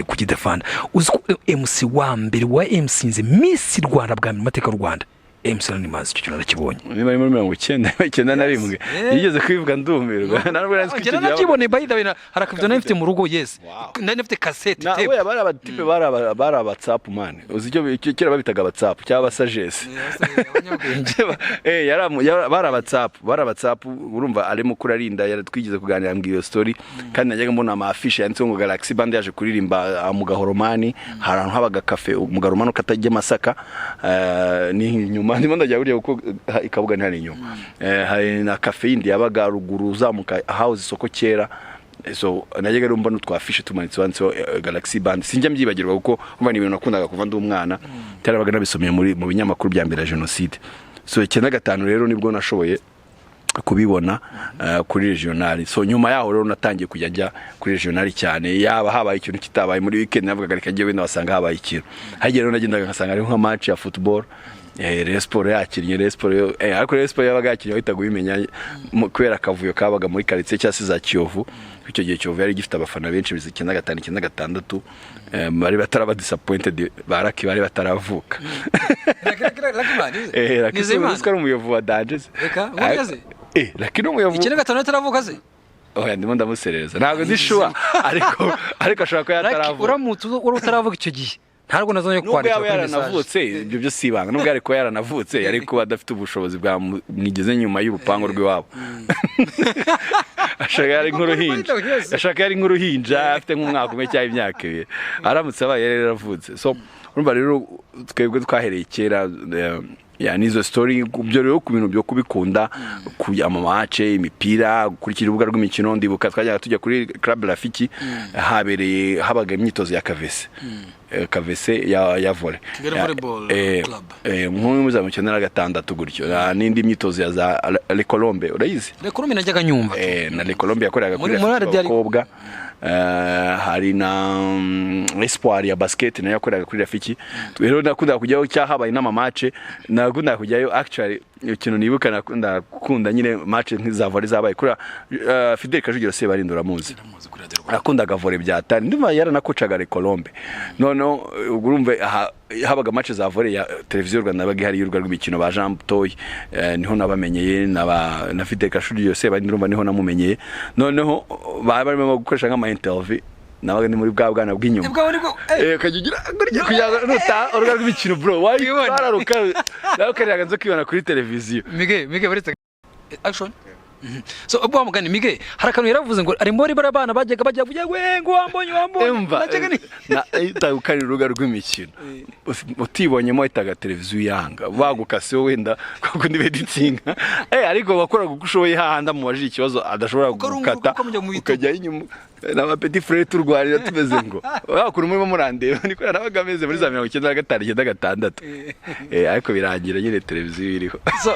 kukidefanda. Uzi ko MC wa mbere wa MC nze Miss Rwanda bwa mbere mu mateka y'u Rwanda, MC Lion Manzi, icyo kintu narakibonye. Niba ari muri 91 yigeze kubivuga ndumirwa, ntabwo nari nzi ko icyo Njye gihe nabyiboneye by the way, hari akavido nari mfite mu rugo, yes. Wow. Nari mfite cassette Na tape. we bari abatipe, bari abatsapu man. Uzi icyo kera babitaga abatsapu cyangwa abasagesi? Bari abatsapu. Urumva arimo kurarinda yaratwigeze kuganira, mbwira iyo story, kandi najyaga mbona ama affiche yanditseho ngo Galaxy Band yaje kuririmba mu Gahoromani. Hari ahantu habaga cafe mu Gahoromani katajya Masaka, ni inyuma ndimo ndajya burya kuko ikabuga ni hari inyuma. Hari na cafe yindi yabaga ruguru uzamuka house isoko kera. So najyaga rero mbona utwa affiche tumanitse wanditseho Galaxy Band. Sinjya mbyibagirwa kuko umva ni ibintu nakundaga kuva ndi umwana, cyarabaga nabisomeye mu binyamakuru bya mbere ya jenoside. So 95 rero nibwo nashoboye kubibona kuri Regional. So nyuma yaho rero natangiye kujya njya kuri Regional cyane, yaba habaye ikintu kitabaye muri weekend navugaga reka njye wenda wasanga habaye ikintu. Hagiye rero nagendaga ngasanga hariho nka match ya football, Rayon Sport yakinnye, Rayon Sport ariko Rayon Sport yabaga yakinnye wahitaga ubimenya kubera akavuyo kabaga muri quartier, cyangwa se za Kiyovu. Icyo gihe Kiyovu yari gifite abafana benshi, bizi 95, 96, bari bataraba disappointed, baraki bari bataravuka. Lucky Nizeyimana. ari umuyovu wa danger se. Reka, burya se? Lucky ni umuyovu. 95 ataravuka se? Oya, ndimo ndamuserereza, ntabwo ndi sure, ariko ashobora kuba Lucky, yataravuka. Uramutse wari utaravuka icyo gihe, ntabwo nazongeye Nubwo kukwandikira yaba kuri message. yaranavutse, ibyo byo si ibanga, nubwo yari kuba yaranavutse yari kuba adafite ubushobozi bwa mwigeze nyuma y'urupangu rw'iwabo. Ashaka yari nk'uruhinja, ashaka yari nk'uruhinja afite nk'umwaka umwe cyangwa imyaka 2 aramutse abaye yari yaravutse. So urumva rero twebwe twahereye kera. Ya, nizo story byo rero ku bintu byo kubikunda, kujya ama match, imipira, gukurikira urubuga rw'imikino. Ndibuka twajyaga tujya kuri Club Rafiki, habereye habaga imyitozo ya Kavese, Kavese ya volley. Kigali Volleyball Club. Nko muri za 96 gutyo. N'indi myitozo ya za Le Colombe, urayizi? Rekorome najyaga nyumva. Na Le Colombe yakoreraga kuri Muri Rafiki RDR. abakobwa. Hari na Espoir ya basket nayo yakoreraga kuri Rafiki. Rero nakundaga kujyayo, cyahabaye n'ama match nakundaga kujyayo. Actually, ikintu nibuka, nakunda gukunda nyine match nk'iza volley zabaye kuri Fidel Kajugiro Sebarindi, uramuzi? Nakundaga volley bya tani, ndumva yaranakocaga Le Colombe. Noneho ubwo urumva habaga match za volley ya Televiziyo Rwanda, yabaga ihari y'urubuga rw'imikino, ba Jean Toy, niho nabamenyeye na Fidel Kajugiro Sebarindi, ndumva niho namumenyeye. Noneho baba barimo gukoresha nk'ama interview, nabaga ndi muri bwa bwana bw'inyuma. Bwawe nibwo. Ukajya ugira gutya kugira ngo nuta urubuga rw'imikino, bro, wararuka nawe ukariraga nzo kwibona kuri televiziyo. Mige, Mige, uretse action. So ubwo mugani Mige hari akantu yaravuze ngo ari muri bariya bana bajyaga bajya kugira ngo ngo wambonye wambonye. Emva. Najyaga ni Na ukarira urubuga rw'imikino utibonyemo, wahitaga televiziyo yanga bagukase wenda kuko ndi editinga, ariko wakoraga uko ushoboye hahandi amubajije ikibazo adashobora Ukarunguruka, gukata, ukamujya mu bitugu. Ukajya inyuma n'aba petit frère turwanira tumeze ngo wakuru murimo murandeba, niko nabaga ameze muri za 95, 96. Ariko birangira nyine televiziyo iriho. So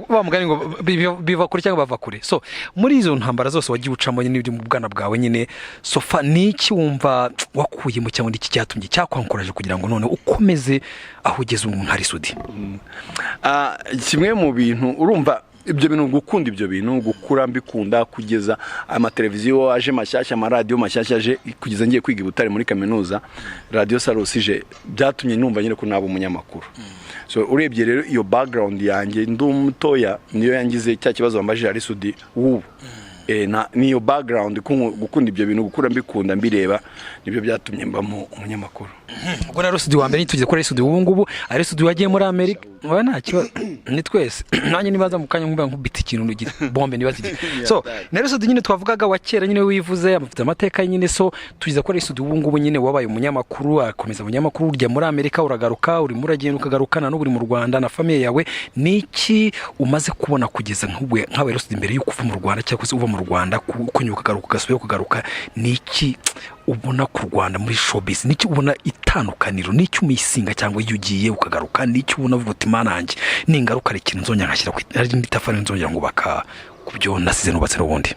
wa mugani ngo biva kure cyangwa bava kure. So muri izo ntambara zose wagiye ucamo nyine mu bwana bwawe nyine, so far ni iki wumva wakuyemo cyangwa ni iki cyatumye cyakwankoraje kugira ngo none ukomeze aho ugeze ubu nka Sudi? Kimwe mu bintu, urumva ibyo bintu, gukunda ibyo bintu, gukura mbikunda, kugeza amateleviziyo aje mashyashya, amaradiyo mashyashya aje, kugeza ngiye kwiga i Butare muri kaminuza, Radiyo Salus ije, byatumye numva nyine ko naba umunyamakuru. So urebye rero iyo background yanjye ndi umutoya niyo yangize cya kibazo wambajije, Ally Soudy w'ubu. Niyo background, gukunda ibyo bintu, gukura mbikunda, mbireba, nibyo byatumye mbamo umunyamakuru. Ubwo na Sudi wa mbere tugeze kuri Sudi ubu ngubu, ari Sudi wagiye muri Amerika. Oya, nta kibazo, ni twese. Nanjye nibaza mu kanya nkumva nkubita ikintu bombe nibaza igihe. So na Sudi nyine twavugaga wa kera nyine wivuze amafite amateka nyine. So tugeze kuri Sudi ubu ngubu nyine wabaye umunyamakuru, akomeza umunyamakuru, ujya muri Amerika, uragaruka, urimo uragenda ukagaruka, na n'ubu uri mu Rwanda na famille yawe. Ni iki umaze kubona kugeza nk'ubwe nkawe Sudi mbere y'uko uva mu Rwanda, cyangwa se uva mu Rwanda ukongera ukagaruka, ugasubira ukagaruka, ni iki ubona ku Rwanda muri showbiz? Ni iki ubona itandukaniro? Ni iki umisinga cyangwa iyo ugiye ukagaruka ni iki ubona uvuga uti: "Mana yanjye, ningaruka hari ikintu nzongera ngashyira ku hari indi tafari nzongera ngubaka ku byo nasize nubatse n'ubundi"?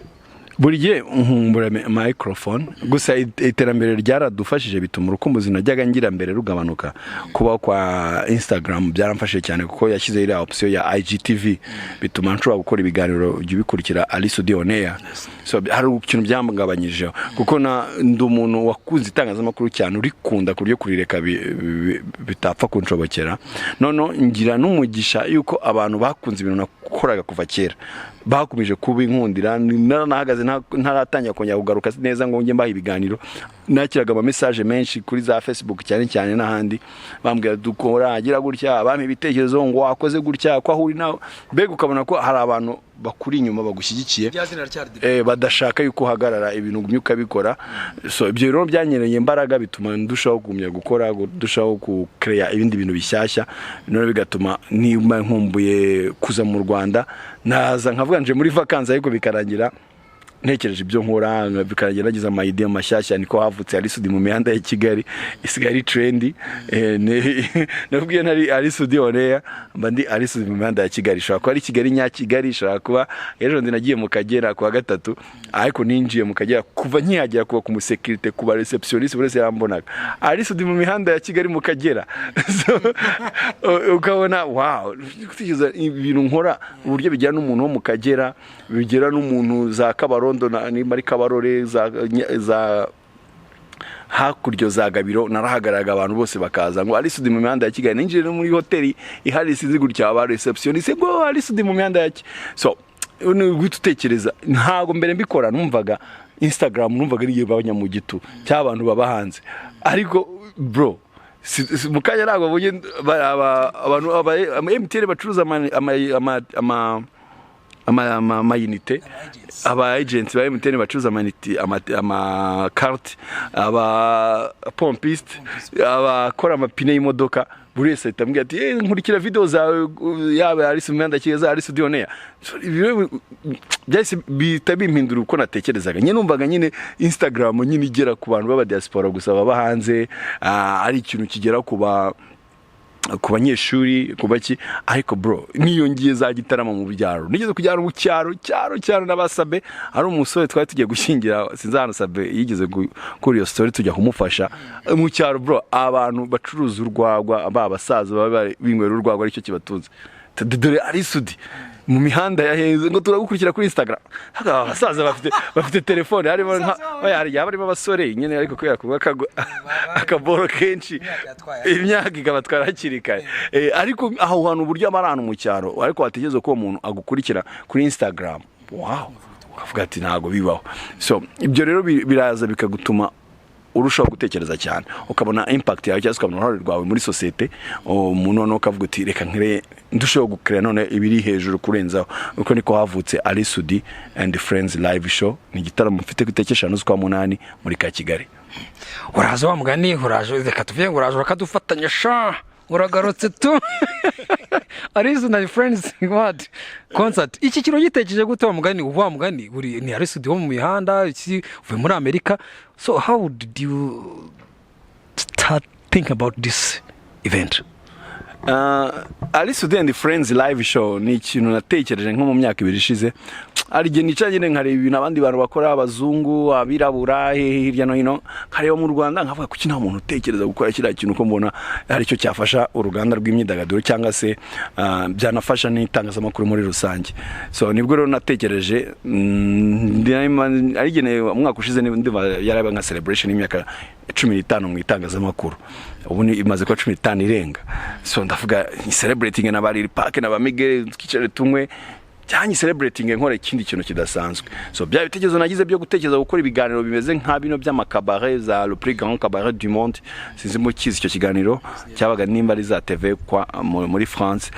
Buri gihe nkumbura microphone gusa. Iterambere ryaradufashije, bituma urukumbuzi najyaga ngira mbere rugabanuka. Kubaho kwa Instagram byaramfashije cyane, kuko yashyizeho iriya option ya IGTV, bituma nshobora gukora ibiganiro ujya ubikurikira Ally Soudy on air. So hari ikintu byamgabanyijeho, kuko na ndi umuntu wakunze itangazamakuru cyane, urikunda ku buryo kurireka bitapfa kunshobokera. Noneho ngira n'umugisha yuko abantu bakunze ibintu nakoraga kuva kera bakomeje kubinkundira. Naranahagaze ntaratangira kongera kugaruka neza ngo njye mbaha ibiganiro, nakiraga ama message menshi kuri za Facebook cyane cyane n'ahandi, bambwira dukora agira gutya, bampa ibitekerezo ngo wakoze gutya ko aho uri nawe, mbega ukabona ko hari abantu bakuri inyuma bagushyigikiye, badashaka yuko uhagarara ibintu, ugumye ukabikora. So ibyo rero byanyereye imbaraga, bituma ndushaho kugumya gukora, ndushaho kukereya ibindi bintu bishyashya. Noneho bigatuma niba nkumbuye kuza mu Rwanda, naza nkavuga nje muri vacances, ariko bikarangira ntekereje ibyo nkora, bikarangira nagize ama idea mashyashya. Niko havutse Ally Soudy mu mihanda ya Kigali, isigaye ari trendy. Nakubwiye ntari Ally Soudy on air, mba ndi Ally Soudy mu mihanda ya Kigali. Ishobora kuba ari Kigali nya Kigali, ishobora kuba ejo ndi nagiye mu Kagera kuwa gatatu, ariko ninjiye mu Kagera, kuva nkihagera, kuba ku musekirite, kuba receptionist, buri wese yambonaga Ally Soudy mu mihanda ya Kigali mu Kagera. So, ukabona wow, gutekereza ibintu nkora uburyo bigera n'umuntu wo mu Kagera, bigera n'umuntu za Kabarondo, nimba ari Kabarore, za hakurya za Gabiro. Narahagararaga abantu bose bakaza ngo Ally Soudy mu mihanda ya Kigali. Ninjiye no muri hoteli ihari sinzi gutya, aba receptionist ngo Ally Soudy mu mihanda ya so ni guhita utekereza. Ntabwo mbere mbikora numvaga Instagram, numvaga ari iyo abanyamugitu cyangwa abantu baba hanze, ariko bro, mu kanya ntabwo babonye abantu aba MTN bacuruza amayinite, aba agents ba MTN bacuruza amayinite, ama carte, aba pompiste, abakora amapine y'imodoka. Buri wese ahita ambwira ati: "Nkurikira video zawe, yaba ari Mihanda Kiza, ari Studio Nea." So, ibi rero byahise bihita bimpindura uko natekerezaga nyine. Numvaga nyine Instagram nyine igera ku bantu b'aba diaspora gusa baba hanze, ari ikintu kigera ku banyeshuri, ku baki. Ariko bro, niyo ngiye za Gitarama mu byaro, nigeze kujyana mu cyaro cyaro cyaro n'abasabe, ari umusore twari tugiye gushyingira, sinzi ahantu Sabe yigeze kuri iyo story, tujya kumufasha mu cyaro. Bro, abantu bacuruza urwagwa, ba basaza baba binywera urwagwa aricyo kibatunze. Dore Ally Soudy mu mihanda ya heza, ngo turagukurikira kuri Instagram. Haka abasaza bafite telefone, harimo nka oya, hari harimo abasore nyine, ariko kubera kunywa akaboro kenshi, imyaka ikabatwara hakiri kare. Ariko aho hantu uburyo aba ari ahantu mu cyaro, ariko watekereza ko uwo muntu agukurikira kuri Instagram, wow, ukavuga ati ntabwo bibaho. So ibyo rero biraza bikagutuma urushaho gutekereza cyane, ukabona impact yawe cyangwa se ukabona uruhare rwawe muri sosiyete. Umuntu noneho ukavuga uti reka nkire ndusheho gukrea none ibiri hejuru kurenzaho. Uko niko havutse Ally Soudy and Friends Live Show. Ni igitaramo mfite ku itariki 5 z'ukwa munani muri ka Kigali. Uraza wa mugani, uraje, reka tuvuge ngo uraje urakadufatanya sha, uragarutse tu. Ally Soudy and Friends what concert, iki kintu gitekereje gute wa mugani? Wa mugani uri ni Ally Soudy wo mu mihanda, iki uvuye muri Amerika, so how did you start think about this event? Ally Soudy and Friends Live Show ni ikintu natekereje nko mu myaka 2 ishize. Hari igihe nicara nyine nkareba ibintu abandi bantu bakora, abazungu, abirabura, hehe hirya no hino, nkareba mu Rwanda nkavuga kuki nta muntu utekereza gukora kiriya kintu, ko mbona hari icyo cyafasha uruganda rw'imyidagaduro cyangwa se byanafasha n'itangazamakuru muri rusange. So nibwo rero natekereje, arigeneye umwaka ushize, ndumva yaraba nka celebration y'imyaka 15 mu itangazamakuru. Ubu ni imaze kuba 15 irenga. So ndavuga celebrating na ba Lil Park na ba Miguel, twicare tunywe cyangwa celebrating nkora ikindi kintu kidasanzwe. So bya bitekerezo nagize byo gutekereza gukora ibiganiro bimeze nka bino by'amakabare, za Le Plus Grand Cabaret du Monde, sinzi mukizi icyo kiganiro cyabaga nimba ari za TV kwa muri France,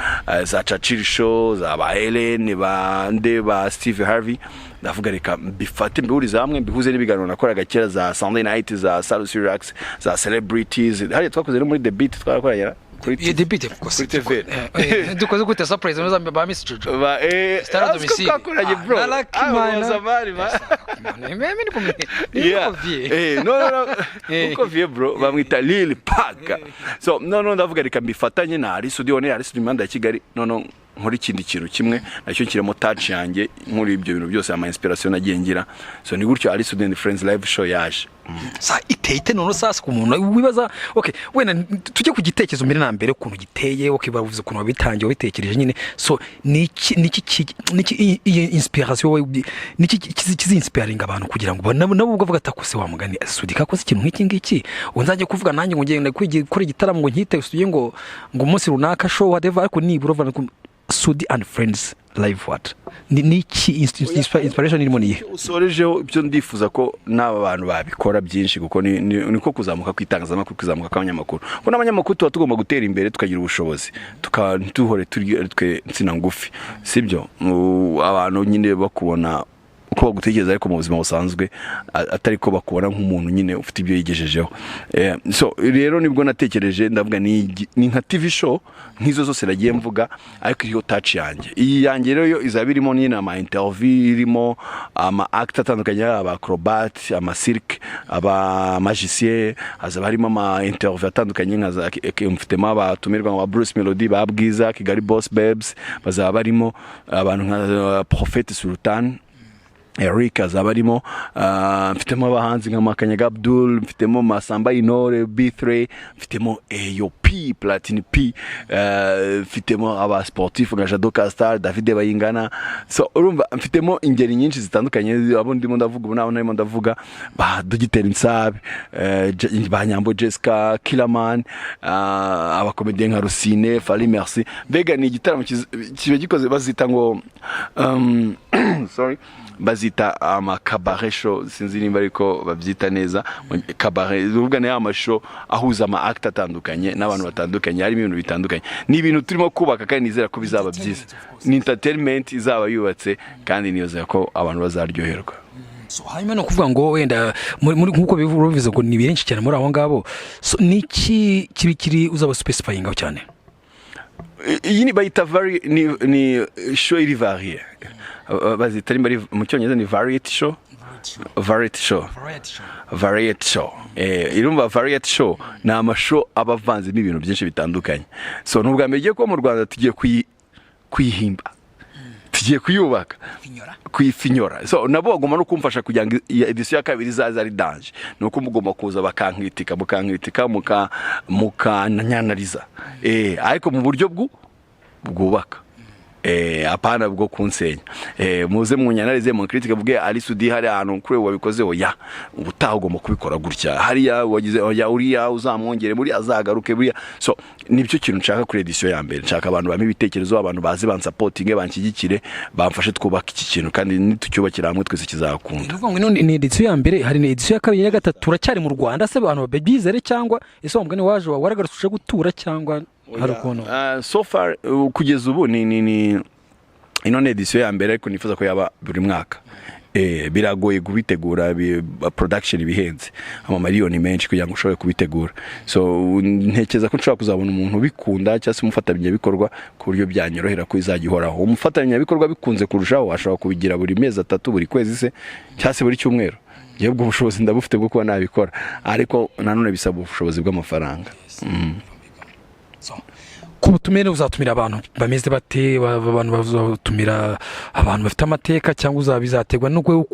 za Churchill Show, za ba Helen, ba nde, ba Steve Harvey. Ndavuga reka mbifate mbihurize hamwe, mbihuze n'ibiganiro nakoraga kera za Sunday Night, za Salus Relax, za Celebrities. Hariya twakoze no muri The Beat, twarakoranye kuri Yeah, The Beat, of course. Kuri TV. Dukoze gute surprise muri za ba Miss Jojo? Ba Star ah, domicile. twakoranye bro. Na Lucky Ah, Man. Zamani, ma. Mimi niko Yeah. No, no, no. Uko vie bro, bamwita Lil Park. So no, ndavuga reka mbifatanye na Ally Soudy one, Ally Soudy imihanda ya Kigali, no nkora ikindi kintu kimwe nacyo kirimo touch yanjye nkuri ibyo bintu byose, ama inspiration nagiye ngira. So ni gutyo Ally Soudy and Friends Live Show yaje. Sa iteye ite none sasa ku muntu wibaza? Okay, wenda tujye ku gitekerezo mbere na mbere, ukuntu giteye. Okay, bavuze ukuntu wabitangiye, wabitekereje nyine. So niki niki iyi inspiration wowe, niki kizi inspiringa abantu kugira ngo nabo ubwo avuga atakose wa mugani Soudy kakoze ikintu nk'iki ngiki, ubu nzajya kuvuga nanjye ngo ngende gukora igitaramo ngo nkite Soudy, ngo umunsi runaka show, whatever, ariko nibura uvuga ngo Soudy and Friends Live what, ni niki inspiration irimo niye? Usorejeho ibyo, ndifuza ko n'aba bantu babikora byinshi, kuko niko kuzamuka kw'itangazamakuru, kuzamuka kw'abanyamakuru, kuko n'abanyamakuru tuba tugomba gutera imbere, tukagira ubushobozi, tuka ntuhore turi ari twe nsina ngufi, sibyo? Abantu nyine bakubona uko bagutekereza, ariko mu buzima busanzwe atari ko bakubona nk'umuntu nyine ufite ibyo yigejejeho. So rero nibwo natekereje, ndavuga ni nka TV show nk'izo zose nagiye mvuga, ariko iriho touch yanjye. Iyi yanjye rero yo izaba irimo nyine ama interview, irimo ama act atandukanye, aba acrobat, ama cirque, aba magicien, hazaba harimo ama interview atandukanye nka mfitemo abatumirwa nka ba Bruce Melody, ba Bwiza, Kigali Boss Babes, bazaba barimo abantu nka Prophet Sultan Eric azaba arimo, mfitemo abahanzi nka Makanyaga Abdul, mfitemo Masamba Intore, B3, mfitemo AOP, Platini P, mfitemo aba sportif nka Jado Castar, David Bayingana. So urumva mfitemo ingeri nyinshi zitandukanye, abo ndimo ndavuga ubu nabo narimo ndavuga ba Dogiteri Nsabe, ba Nyambo Jessica, Killaman, abakomediyen nka Rusine, Fally Merci. Mbega ni igitaramo kiba gikoze, bazita ngo sorry, bazita ama cabaret show, sinzi nimba ariko babyita neza cabaret. Urubuga ni ama show ahuza ama act atandukanye n'abantu batandukanye, harimo ibintu bitandukanye. Ni ibintu turimo kubaka kandi nizera ko bizaba byiza. Ni entertainment izaba yubatse kandi nizera ko abantu bazaryoherwa. So, hanyuma ni ukuvuga ngo wenda nk'uko bivuze ngo ni benshi cyane muri abo ngabo. So, ni iki kiri kiri uzaba specifyingaho cyane? Iyi ni bayita ni show iri varié, bazita nimba ari mu Cyongereza ni variety show, variety show, variety show. Irumva variety show ni amashow aba avanzemo ibintu byinshi bitandukanye. So ni ubwa mbere igiye kuba mu Rwanda, tugiye kuyihimba, tugiye kuyubaka, kuyifinyora. So nabo bagomba no kumfasha kugira ngo iya édition ya kabiri izaze ari danger. Ni uko mugomba kuza bakankritika, mukankritika, mukanyanariza, ariko mu buryo bwubaka, apana bwo kunsenya. Muze munyanarize, munkritike, muvuge: "Ally Soudy, hari ahantu kuri wabikoze, oya, ubutaha ugomba kubikora gutya, hariya wagize oya, uriya uzamwongere, buriya azagaruke buriya." So nibyo kintu nshaka kuri édition ya mbere. Nshaka abantu bampa ibitekerezo, abantu baze bansupportinge, banshyigikire, bamfashe twubake iki kintu, kandi nitucyubakira hamwe twese kizakunda. Ni ukuvuga ngo ino ni édition ya mbere, hari ni édition ya kabiri n'iya gatatu. Turacyari mu Rwanda se, abantu babyizere, cyangwa ese wa mugani waje waragarutse uje gutura, cyangwa hari ukuntu? So far, kugeza ubu ni ino ni édition ya mbere, ariko nifuza ko yaba buri mwaka. Biragoye kubitegura, production ibihenze amamaliyoni menshi kugira ngo ushobore kubitegura. So ntekereza ko nshobora kuzabona umuntu ubikunda cyangwa se umufatanyabikorwa ku buryo byanyorohera ko izajya ihoraho. Umufatanyabikorwa bikunze kurushaho ashobora kubigira buri mezi 3, buri kwezi se, cyangwa se buri cyumweru. Njyewe ubwo bushobozi ndabufite bwo kuba nabikora, ariko nanone bisaba ubushobozi bw'amafaranga. Ku butumire uzatumira abantu bameze bate? Abantu bazatumira abantu bafite amateka, cyangwa uzabizaterwa n'ubwo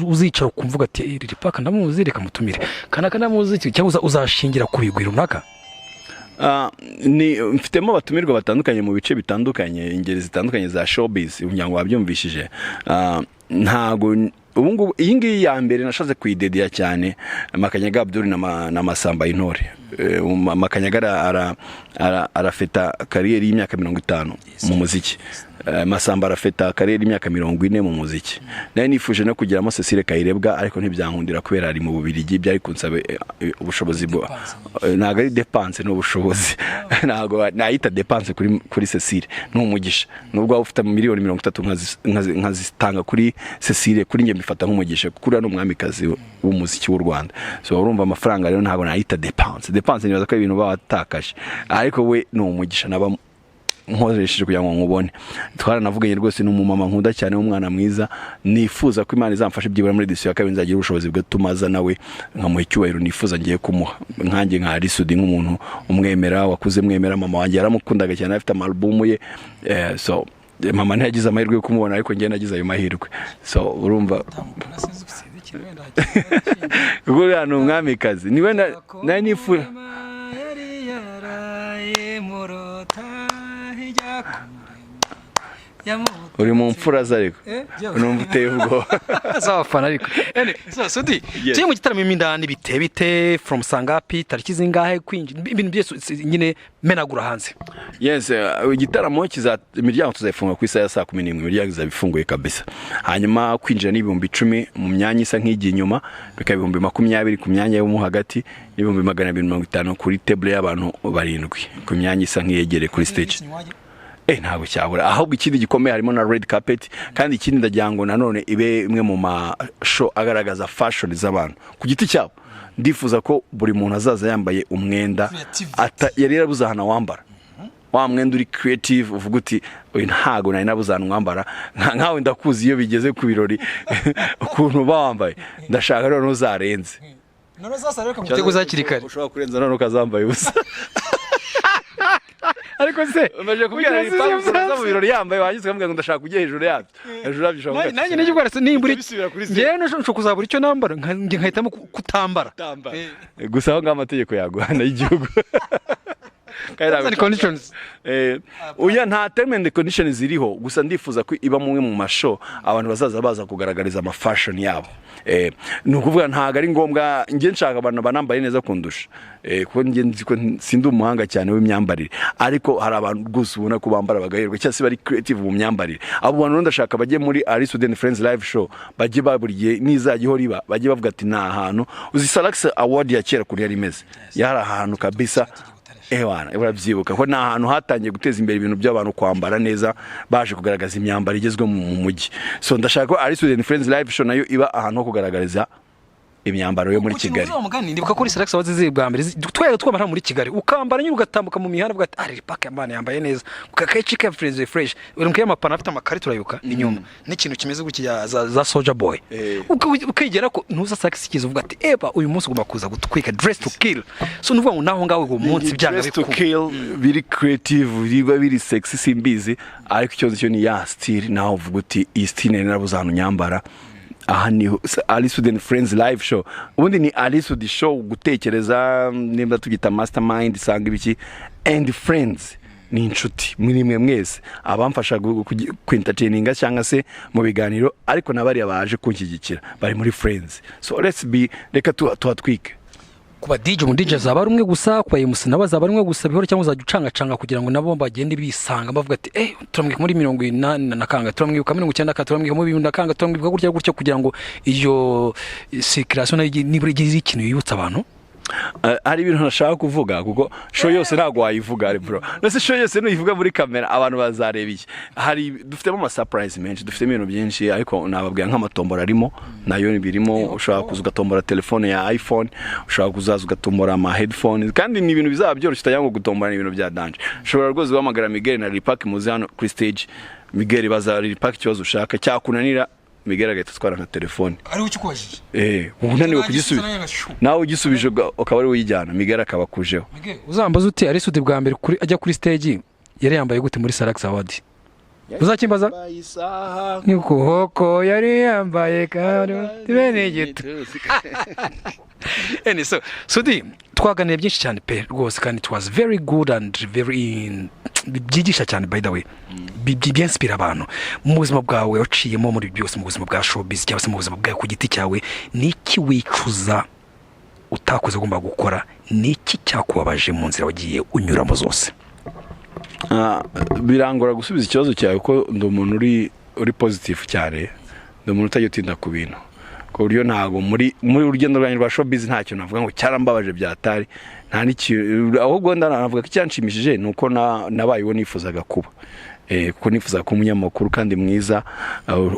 uzicara ukumva ati: "Iri paka ndamuzi, reka mutumire kanaka ndamuzi," cyangwa uzashingira ku bigwi runaka? Ni mfitemo abatumirwa batandukanye mu bice bitandukanye, ingeri zitandukanye za showbiz, kugira ngo wabyumvishije. Ntago ubu ngubu iyi ngiyi ya mbere nashatse kuyidediya cyane Makanyaga Abdul na Masamba Intore. Makanyaga arafeta carrière y'imyaka 50 mu muziki. Masamba arafeta carrière y'imyaka 40 mu muziki. Nari nifuje no kugiramo Cecile Kayirebwa, ariko ntibyankundira kubera ari mu Bubiligi. Byari kunsaba ubushobozi ntabwo ari dépense, ni ubushobozi. Ntabwo nayita dépense kuri Cecile, ni umugisha. Nubwo waba ufite miliyoni 30 nkazitanga kuri Cecile, kuri njye mbifata nk'umugisha, kuko uriya ni umwamikazi w'umuziki w'u Rwanda. So urumva amafaranga rero ntabwo nayita dépense. Dépense nibaza ko ari ibintu uba watakaje, ariko we ni umugisha naba nkoresheje kugira ngo nkubone. Twaranavuganye rwose, ni umumama nkunda cyane, w'umwana mwiza. Nifuza ko Imana izamfasha byibura muri édition ya kabiri nzagira ubushobozi bwo aza nawe nkamuha icyubahiro nifuza ngiye kumuha nkanjye nka Ally Soudy, nk'umuntu umwemera, wakuze mwemera. Mama wanjye yaramukundaga cyane, afite amalubumu ye. So mama ntiyagize amahirwe yo kumubona, ariko njye nagize ayo mahirwe. So urumva, kuko uriya ni umwamikazi, niwe nari nifuza. Yari yaraye murota ijya kumurema. Uri mu mfura ze, ariko numva uteye ubwoba. Z'abafana ariko. Anyway, so Soudy, Yes. tujye mu gitaramo mo indani. Bite bite, from sangapi, tariki zingahe, kwinjira, ibintu byose nyine menagura hanze. Yes, igitaramo kiza imiryango tuzayifunga ku isaha ya saa 11, imiryango izaba ifunguye kabisa. Hanyuma kwinjira ni 10,000 mu myanya isa nk'igiye inyuma, bikaba 20,000 ku myanya yo mo hagati, n'250,000 kuri table y'abantu barindwi ku myanya isa nk'iyegereye kuri stage. Ntabwo cyabura. Ahubwo ikindi gikomeye, harimo na red carpet. Kandi ikindi, ndagira ngo nanone ibe imwe mu ma show agaragaza fashion z'abantu ku giti cyabo. Ndifuza ko buri muntu azaza yambaye umwenda yari yarabuze ahantu awambara, wa mwenda uri creative, uvuga uti: "Uyu ntago nari nabuze ahantu mwambara." Nkawe ndakuzi, iyo bigeze ku birori ukuntu uba wambaye, ndashaka noneho uzarenze. Muteguze hakiri kare. Ushobora kurenza noneho ukazambaye ubusa. Ariko se umaze kubwira ugeze ibipangu iyo uza mu birori yambaye, warangiza ukamubwira ngo ndashaka kujya hejuru yabyo, hejuru yabyo ushobora kuvuga nanjye nijye ubwo nimbura Bisubira kuri zeru. Njyewe nshobora kuzabura icyo nambara, njye nkahitamo kutambara. Kutambara. Gusa aho ngaho amategeko yaguhana y'igihugu. Kandi Terms and conditions. Oya, nta term and conditions ziriho. Gusa ndifuza ko iba mumwe mu mashow abantu bazaza baza kugaragariza ama fashion yabo. Ni ukuvuga ntabwo ari ngombwa, njye nshaka abantu banambaye neza kundusha, kuko njye nzi ko sindi umuhanga cyane w'imyambarire, ariko hari abantu rwose ubona ko bambara bagaherwa, cyangwa se bari creative mu myambarire. Abo bantu rero ndashaka bajye muri Ally Soudy and Friends live show, bajye ba buri gihe nizajya ihora iba, bajye bavuga ati: "Ni ahantu uzi Salax Award ya kera kuri yari imeze, yari ahantu kabisa." Ewana, urabyibuka ko ni ahantu hatangiye guteza imbere ibintu by'abantu kwambara neza, baje kugaragaza imyambaro igezweho mu mujyi. So ndashaka ko Ally Soudy and Friends live show nayo iba ahantu ho kugaragariza imyambaro yo muri Kigali. Uwo mugani ndibuka ko Salax Awards zizi bwa mbere twari twambara muri Kigali, ukambara nyine ugatambuka mu mihanda uvuga ati: "Ari Park yambana, yambaye neza." Kakaci ka fresh fresh, uri mu amapantaro afite amakarita, urayuka inyuma n'ikintu kimeze gutya za Soldier Boy. Ukigera ko ntuza Salax ikiza, uvuga ati: "Eba, uyu munsi ugomba kuza gutwika, dress to kill." So nuvuga ngo naho ngaho uwo munsi byanga Dress to bikunda. kill, biri creative, biba biri sexy, simbizi, ariko ikibazo cyo ni ya style nawe uvuga uti: "Iyi style nari narabuze ahantu nyambara." Aha niho Ally Soudy and Friends live show. Ubundi ni Ally Soudy show, gutekereza nimba tugita mastermind isanga ibiki, and friends ni inshuti muri mwe mwese abamfasha kwentertaininga cyangwa se mu biganiro, ariko na bariya baje kunshyigikira bari muri friends. So let's be, reka tuhatwike. Kuba DJ, umu DJ azaba ari umwe gusa? Kuba MC nabo azaba ari umwe gusa bihora, cyangwa uzajya ucangacanga kugira ngo nabo bagende bisanga, bavuga ati: "Eh, turamwibuka muri 80 na kanga, turamwibuka 90 na kanga, turamwibuka muri 2000 na kanga, turamwibuka gutya gutya," kugira ngo iyo circulation nayo nibura igire ikintu yibutsa abantu? Hari ibintu ntashaka kuvuga kuko show yose ntabwo wayivuga ari bro. Nose show yose nuyivuga muri kamera, abantu bazareba iki? Hari dufitemo ama surprise menshi, dufitemo ibintu byinshi, ariko nababwira nk'amatombora arimo, nayo birimo. Ushobora kuza ugatombora telefone ya iPhone, ushobora kuzaza ugatombora ama headphone, kandi ni ibintu bizaba byoroshye, utagira ngo gutombora ni ibintu bya danger. Ushobora rwose guhamagara Miguel na Lil Pac: "Muze hano kuri stage." Miguel baza Lil Pac ikibazo ushaka, cyakunanira Miguel agahita atwara nka telefone. Ariwe ukikubajije? Eh, unaniwe kugisubiza, nawe ugisubije ukaba ari uyijyana, Miguel akaba akujeho. Uzambaza uti: "Ally Soudy bwa mbere kuri ajya kuri stage yari yambaye gute muri Salax Award?" Uzakimbaza ni ukuboko yari yambaye kandi bene igito. Ene so Soudy, twaganiriye byinshi cyane pe rwose, kandi it was very good and very byigisha cyane. By the way, byinspira abantu mu buzima bwawe waciyemo muri byose, mu buzima bwa showbiz cyangwa se mu buzima bwawe ku giti cyawe. Ni iki wicuza utakoze ugomba gukora? Ni iki cyakubabaje mu nzira wagiye unyuramo zose? Ah, birangora gusubiza ikibazo cyawe kuko ndi umuntu uri positive cyane, ndi umuntu utajya utinda ku bintu, ku buryo ntabwo muri urugendo rwanjye rwa showbiz ntacyo navuga ngo cyarambabaje byatari, nta n'ikintu. Ahubwo navuga ko icyanshimishije ni uko nabaye uwo nifuzaga kuba, kuko nifuzaga kuba umunyamakuru kandi mwiza,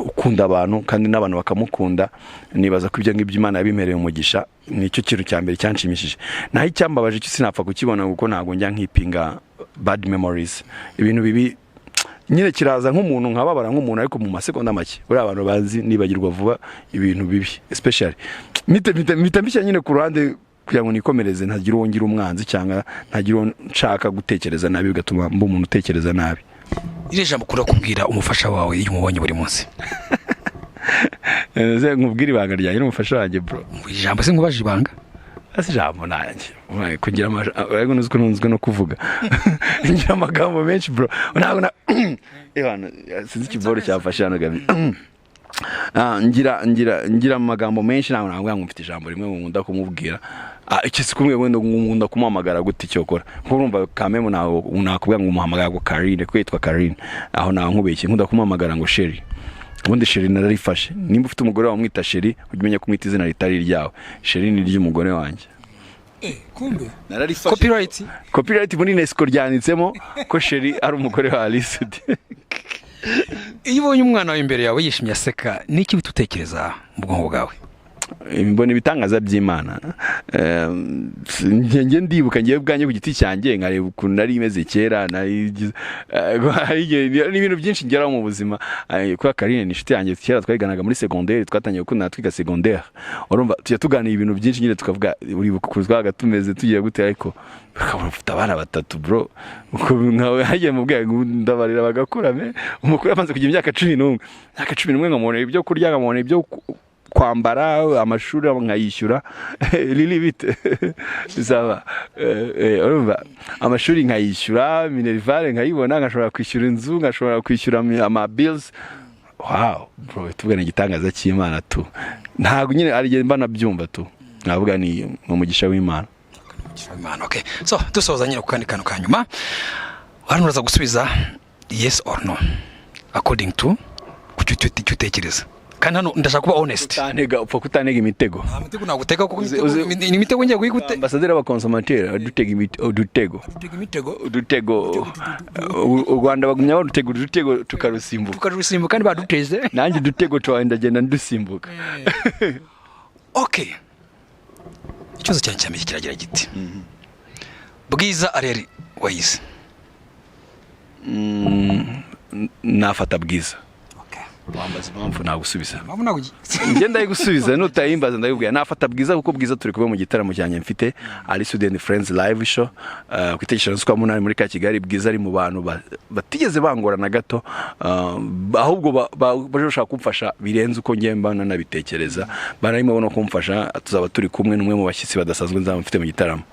ukunda abantu kandi n'abantu bakamukunda. Nibaza ko ibyo ngibyo Imana yabimereye umugisha, nicyo kintu cya mbere cyanshimishije. Naho icyambabaje cyo sinapfa kukibona kuko ntabwo njya nkipinga bad memories, ibintu bibi nyine kiraza nk'umuntu nkababara nk'umuntu, ariko mu masegonda make. Buriya abantu bazi nibagirwa vuba ibintu bibi, especially mpita mbishyira nyine ku ruhande kugira ngo nikomereze, ntagira uwo ngira umwanzi cyangwa ntagira uwo nshaka gutekereza nabi, bigatuma mba umuntu utekereza nabi. Iri jambo ukunda kubwira umufasha wawe iyo umubonye buri munsi? Nkubwire ibanga ryanjye n'umufasha wanjye, bro? Ijambo se nkubaje ibanga. Asi ijambo nanjye kugira ariko ntuzi ko ntunzwe no kuvuga, ngira amagambo menshi, bro. Ntabwo na Ewana, sinzi ikiboro cyafashe hano gabi. Ah, ngira amagambo menshi, ntabwo navuga ngo mfite ijambo rimwe nkunda kumubwira. Ah, iki si kumwe, wenda nkunda kumuhamagara gute cyokora, kuko urumva kameme ntabwo nakubwira ngo umuhamagara ngo Karine, kuko yitwa Karine, aho nawe nkubeshye. Nkunda kumuhamagara ngo chérie. Ubundi chérie nararifashe. Nimba ufite umugore wawe umwita chérie, ujye umenya kumwita izina ritari iryawe. Chérie ni iry'umugore wanjye. Kumbe Nararifashe. Copyright. Copyright muri UNESCO ryanditsemo ko chérie ari umugore wa Alice. Iyo ubonye umwana wawe imbere yawe yishimye aseka, ni iki uhita utekereza mu bwonko bwawe? Mbona ibitangaza by'Imana. Njye ndibuka ngewe ubwanjye ku giti cyanjye, nkareba ukuntu nari imeze kera, hari ni ibintu byinshi ngeraho mu buzima. Kubera Karine ni inshuti yanjye, kera twiganaga muri secondaire, twatangiye gukundana twiga secondaire. Urumva tujya tuganira ibintu byinshi nyine, tukavuga: "Uribuka ukuntu twabaga tumeze, tugiye gute?" Ariko ukabona ufite abana batatu, bro. Nkawe hagiye mu bwenge ndabarira bagakura me umukuru yamaze kugira imyaka 11, imyaka 11 nkamubonera ibyo kurya, nkamubonera ibyo kwambara, amashuri nkayishyura. Lili, bite bizaba? Urumva amashuri nkayishyura, minerval nkayibona, nkashobora kwishyura inzu, nkashobora kwishyura ama bills. Wow, bro, tubwira igitangaza cy'Imana tu. Ntabwo nyine ari igihe mba nabyumva tu, navuga ni umugisha w'Imana. Imana, okay. So dusoza nyine ku kandi kantu ka nyuma, hano uraza gusubiza yes or no according to ku cyo utekereza. Kandi hano ndashaka kuba honest. Utantega, upfa kutantega imitego. Nta mitego nagutega, kuko ni imitego ngiye kuyigute. Ambasaderi w'abaconsommateurs adutega udutego. Utega imitego. Udutego. U Rwanda bagumya badutega udutego tukarusimbuka. Tukarusimbuka kandi baduteze. Nanjye udutego twawe ndagenda ndusimbuka. Okay, ikibazo cyanjye cya mbere kiragira giti: Bwiza, Ariel Wayz? Nafata Bwiza. Wambaza impamvu, nagusubiza. Mpamvu ntabwo Njye ndayigusubiza, nutayimbaza ndayibwira. Nafata Bwiza kuko Bwiza turi kumwe mu gitaramo cyanjye mfite, Ally Soudy and Friends live show, ku itariki 5 z'ukwa munani muri ka Kigali. Bwiza ari mu bantu batigeze bangora na gato, ahubwo baje bashaka kumfasha birenze uko ngiye mba nanabitekereza. Bararimo no kumfasha. Tuzaba turi kumwe n'umwe mu bashyitsi badasanzwe nzaba mfite mu gitaramo.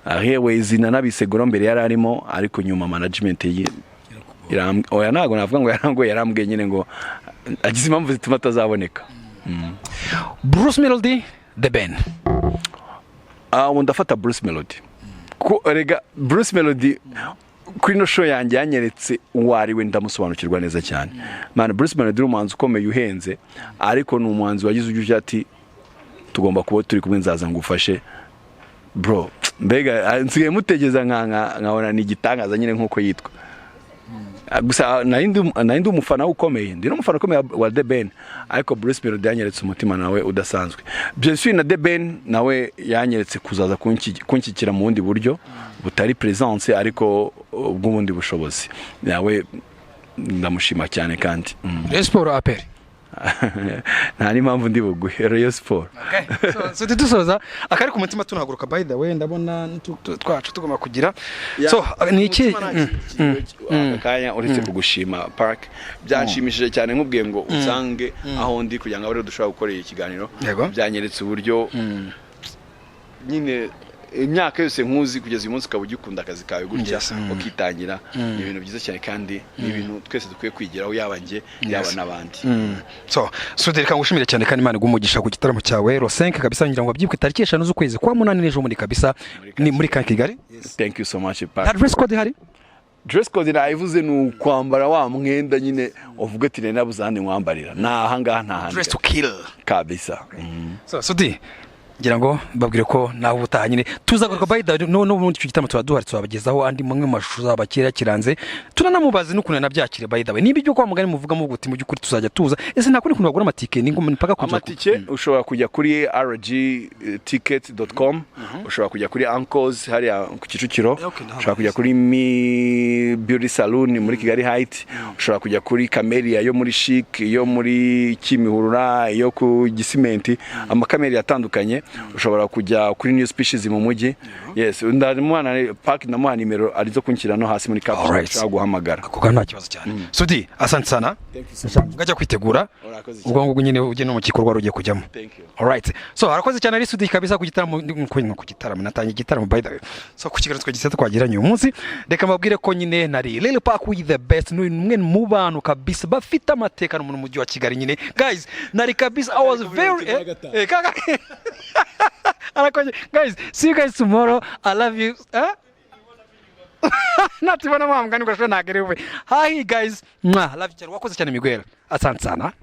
Ariel Wayz nanabisegura mbere yari arimo, ariko nyuma management ye oya, ntabwo navuga ngo yarangoye, yarambwiye nyine ngo agize impamvu zituma atazaboneka. Bruce Melody, The Ben? Ah, ubu ndafata Bruce Melody, kuko erega Bruce Melody kuri ino show yanjye yanyeretse uwo ari we, ndamusobanukirwa neza cyane. Man, Bruce Melody ni umuhanzi ukomeye uhenze, ariko ni umuhanzi wagize ujya ati: "Tugomba kuba turi kumwe, nzaza ngufashe bro." Mbega nsigaye mutegeza nkabona ni igitangaza nyine nk'uko yitwa. Gusa nari ndi umufana ukomeye, ndi n'umufana ukomeye wa The Ben, ariko Bruce Melody yanyeretse umutima nawe udasanzwe. Bien sûr na The Ben nawe yanyeretse kuzaza kunshyigikira mu bundi buryo butari presence, ariko bw'ubundi bushobozi. Nawe ndamushima cyane kandi. Rayon Sport, APR? Nta n'impamvu ndi buguhe, Rayon Sport. So dusoza, akari ku mutima tunahaguruka. By the way, ndabona twacu tugomba kugira, so ni iki? Aka kanya, uretse kugushima Park, byanshimishije cyane nkubwiye ngo usange aho ndi kugira ngo abe ariho dushobora gukora iki kiganiro. Byanyeretse uburyo nyine imyaka yose nkuzi kugeza uyu munsi ukaba ugikunda akazi kawe gutya, ukitangira, ni ibintu byiza cyane kandi ni ibintu twese dukwiye kwigiraho, yaba njye, yaba n'abandi. So Soudy, reka ngushimire cyane kandi Imana iguhe umugisha ku gitaramo cyawe le 5 kabisa. Ngira ngo babyibuke, tariki 5 z'ukwezi kwa munani, n'ejo bundi kabisa, ni muri ka Kigali. Thank you so much, Park. Nta dress code ihari? Dress code nayivuze, ni ukwambara wa mwenda nyine uvuga ati: "Nari nabuze ahandi nkwambarira, ni ahangaha, nta handi." Dress to kill. Kabisa. So Soudy, ngira ngo mbabwire ko nawe ubutaha nyine tuzagaruka. By the way, no n'ubundi icyo gitaramo tuba duhari, tuzabagezaho andi mamwe mu mashusho azaba kera kiranze, tunanamubaze n'ukuntu yanabyakire. By the way, niba ibyo kwa mugani muvuga muvuga uti mu by'ukuri tuzajya tuza, ese nta kundi kuntu bagura amatike? Ni ngo mpaka kuza Amatike ushobora kujya kuri rgticket.com, ushobora kujya kuri Uncles hariya ku Kicukiro, Okay, ndahabona. ushobora kujya kuri Mi Beauty Saloon muri Kigali Height, ushobora kujya kuri Camelia yo muri Chic, yo muri Kimihurura, yo ku Gisimenti, amakameri atandukanye. Ushobora kujya kuri New Species mu mujyi. Yes, ndamwana Park, ndamuha nimero arizo kunshyira no hasi muri caption, ushobora guhamagara. Kuko nta kibazo cyane. Soudy, asante sana, ngajya kwitegura. Urakoze cyane. Ubwo ngubwo nyine ujye no mu gikorwa wari ugiye kujyamo. Thank you. Alright. So arakoze cyane ari Soudy kabisa ku gitaramo, ku gitaramo natangiye igitaramo, by the way. So ku kiganiro twagize twagiranye uyu munsi, reka mbabwire ko nyine nari Lil Park with the best, ni umwe mu bantu kabisa bafite amateka mu mujyi wa Kigali nyine. Guys, nari kabisa, I was very kaka arakoze. Guys, see you guys tomorrow. I love you. Eh? Natibona mwamugani ngo ntabwo ari we. Hi guys. Mwah, love you cyane. Wakoze cyane, Miguel. Asante sana.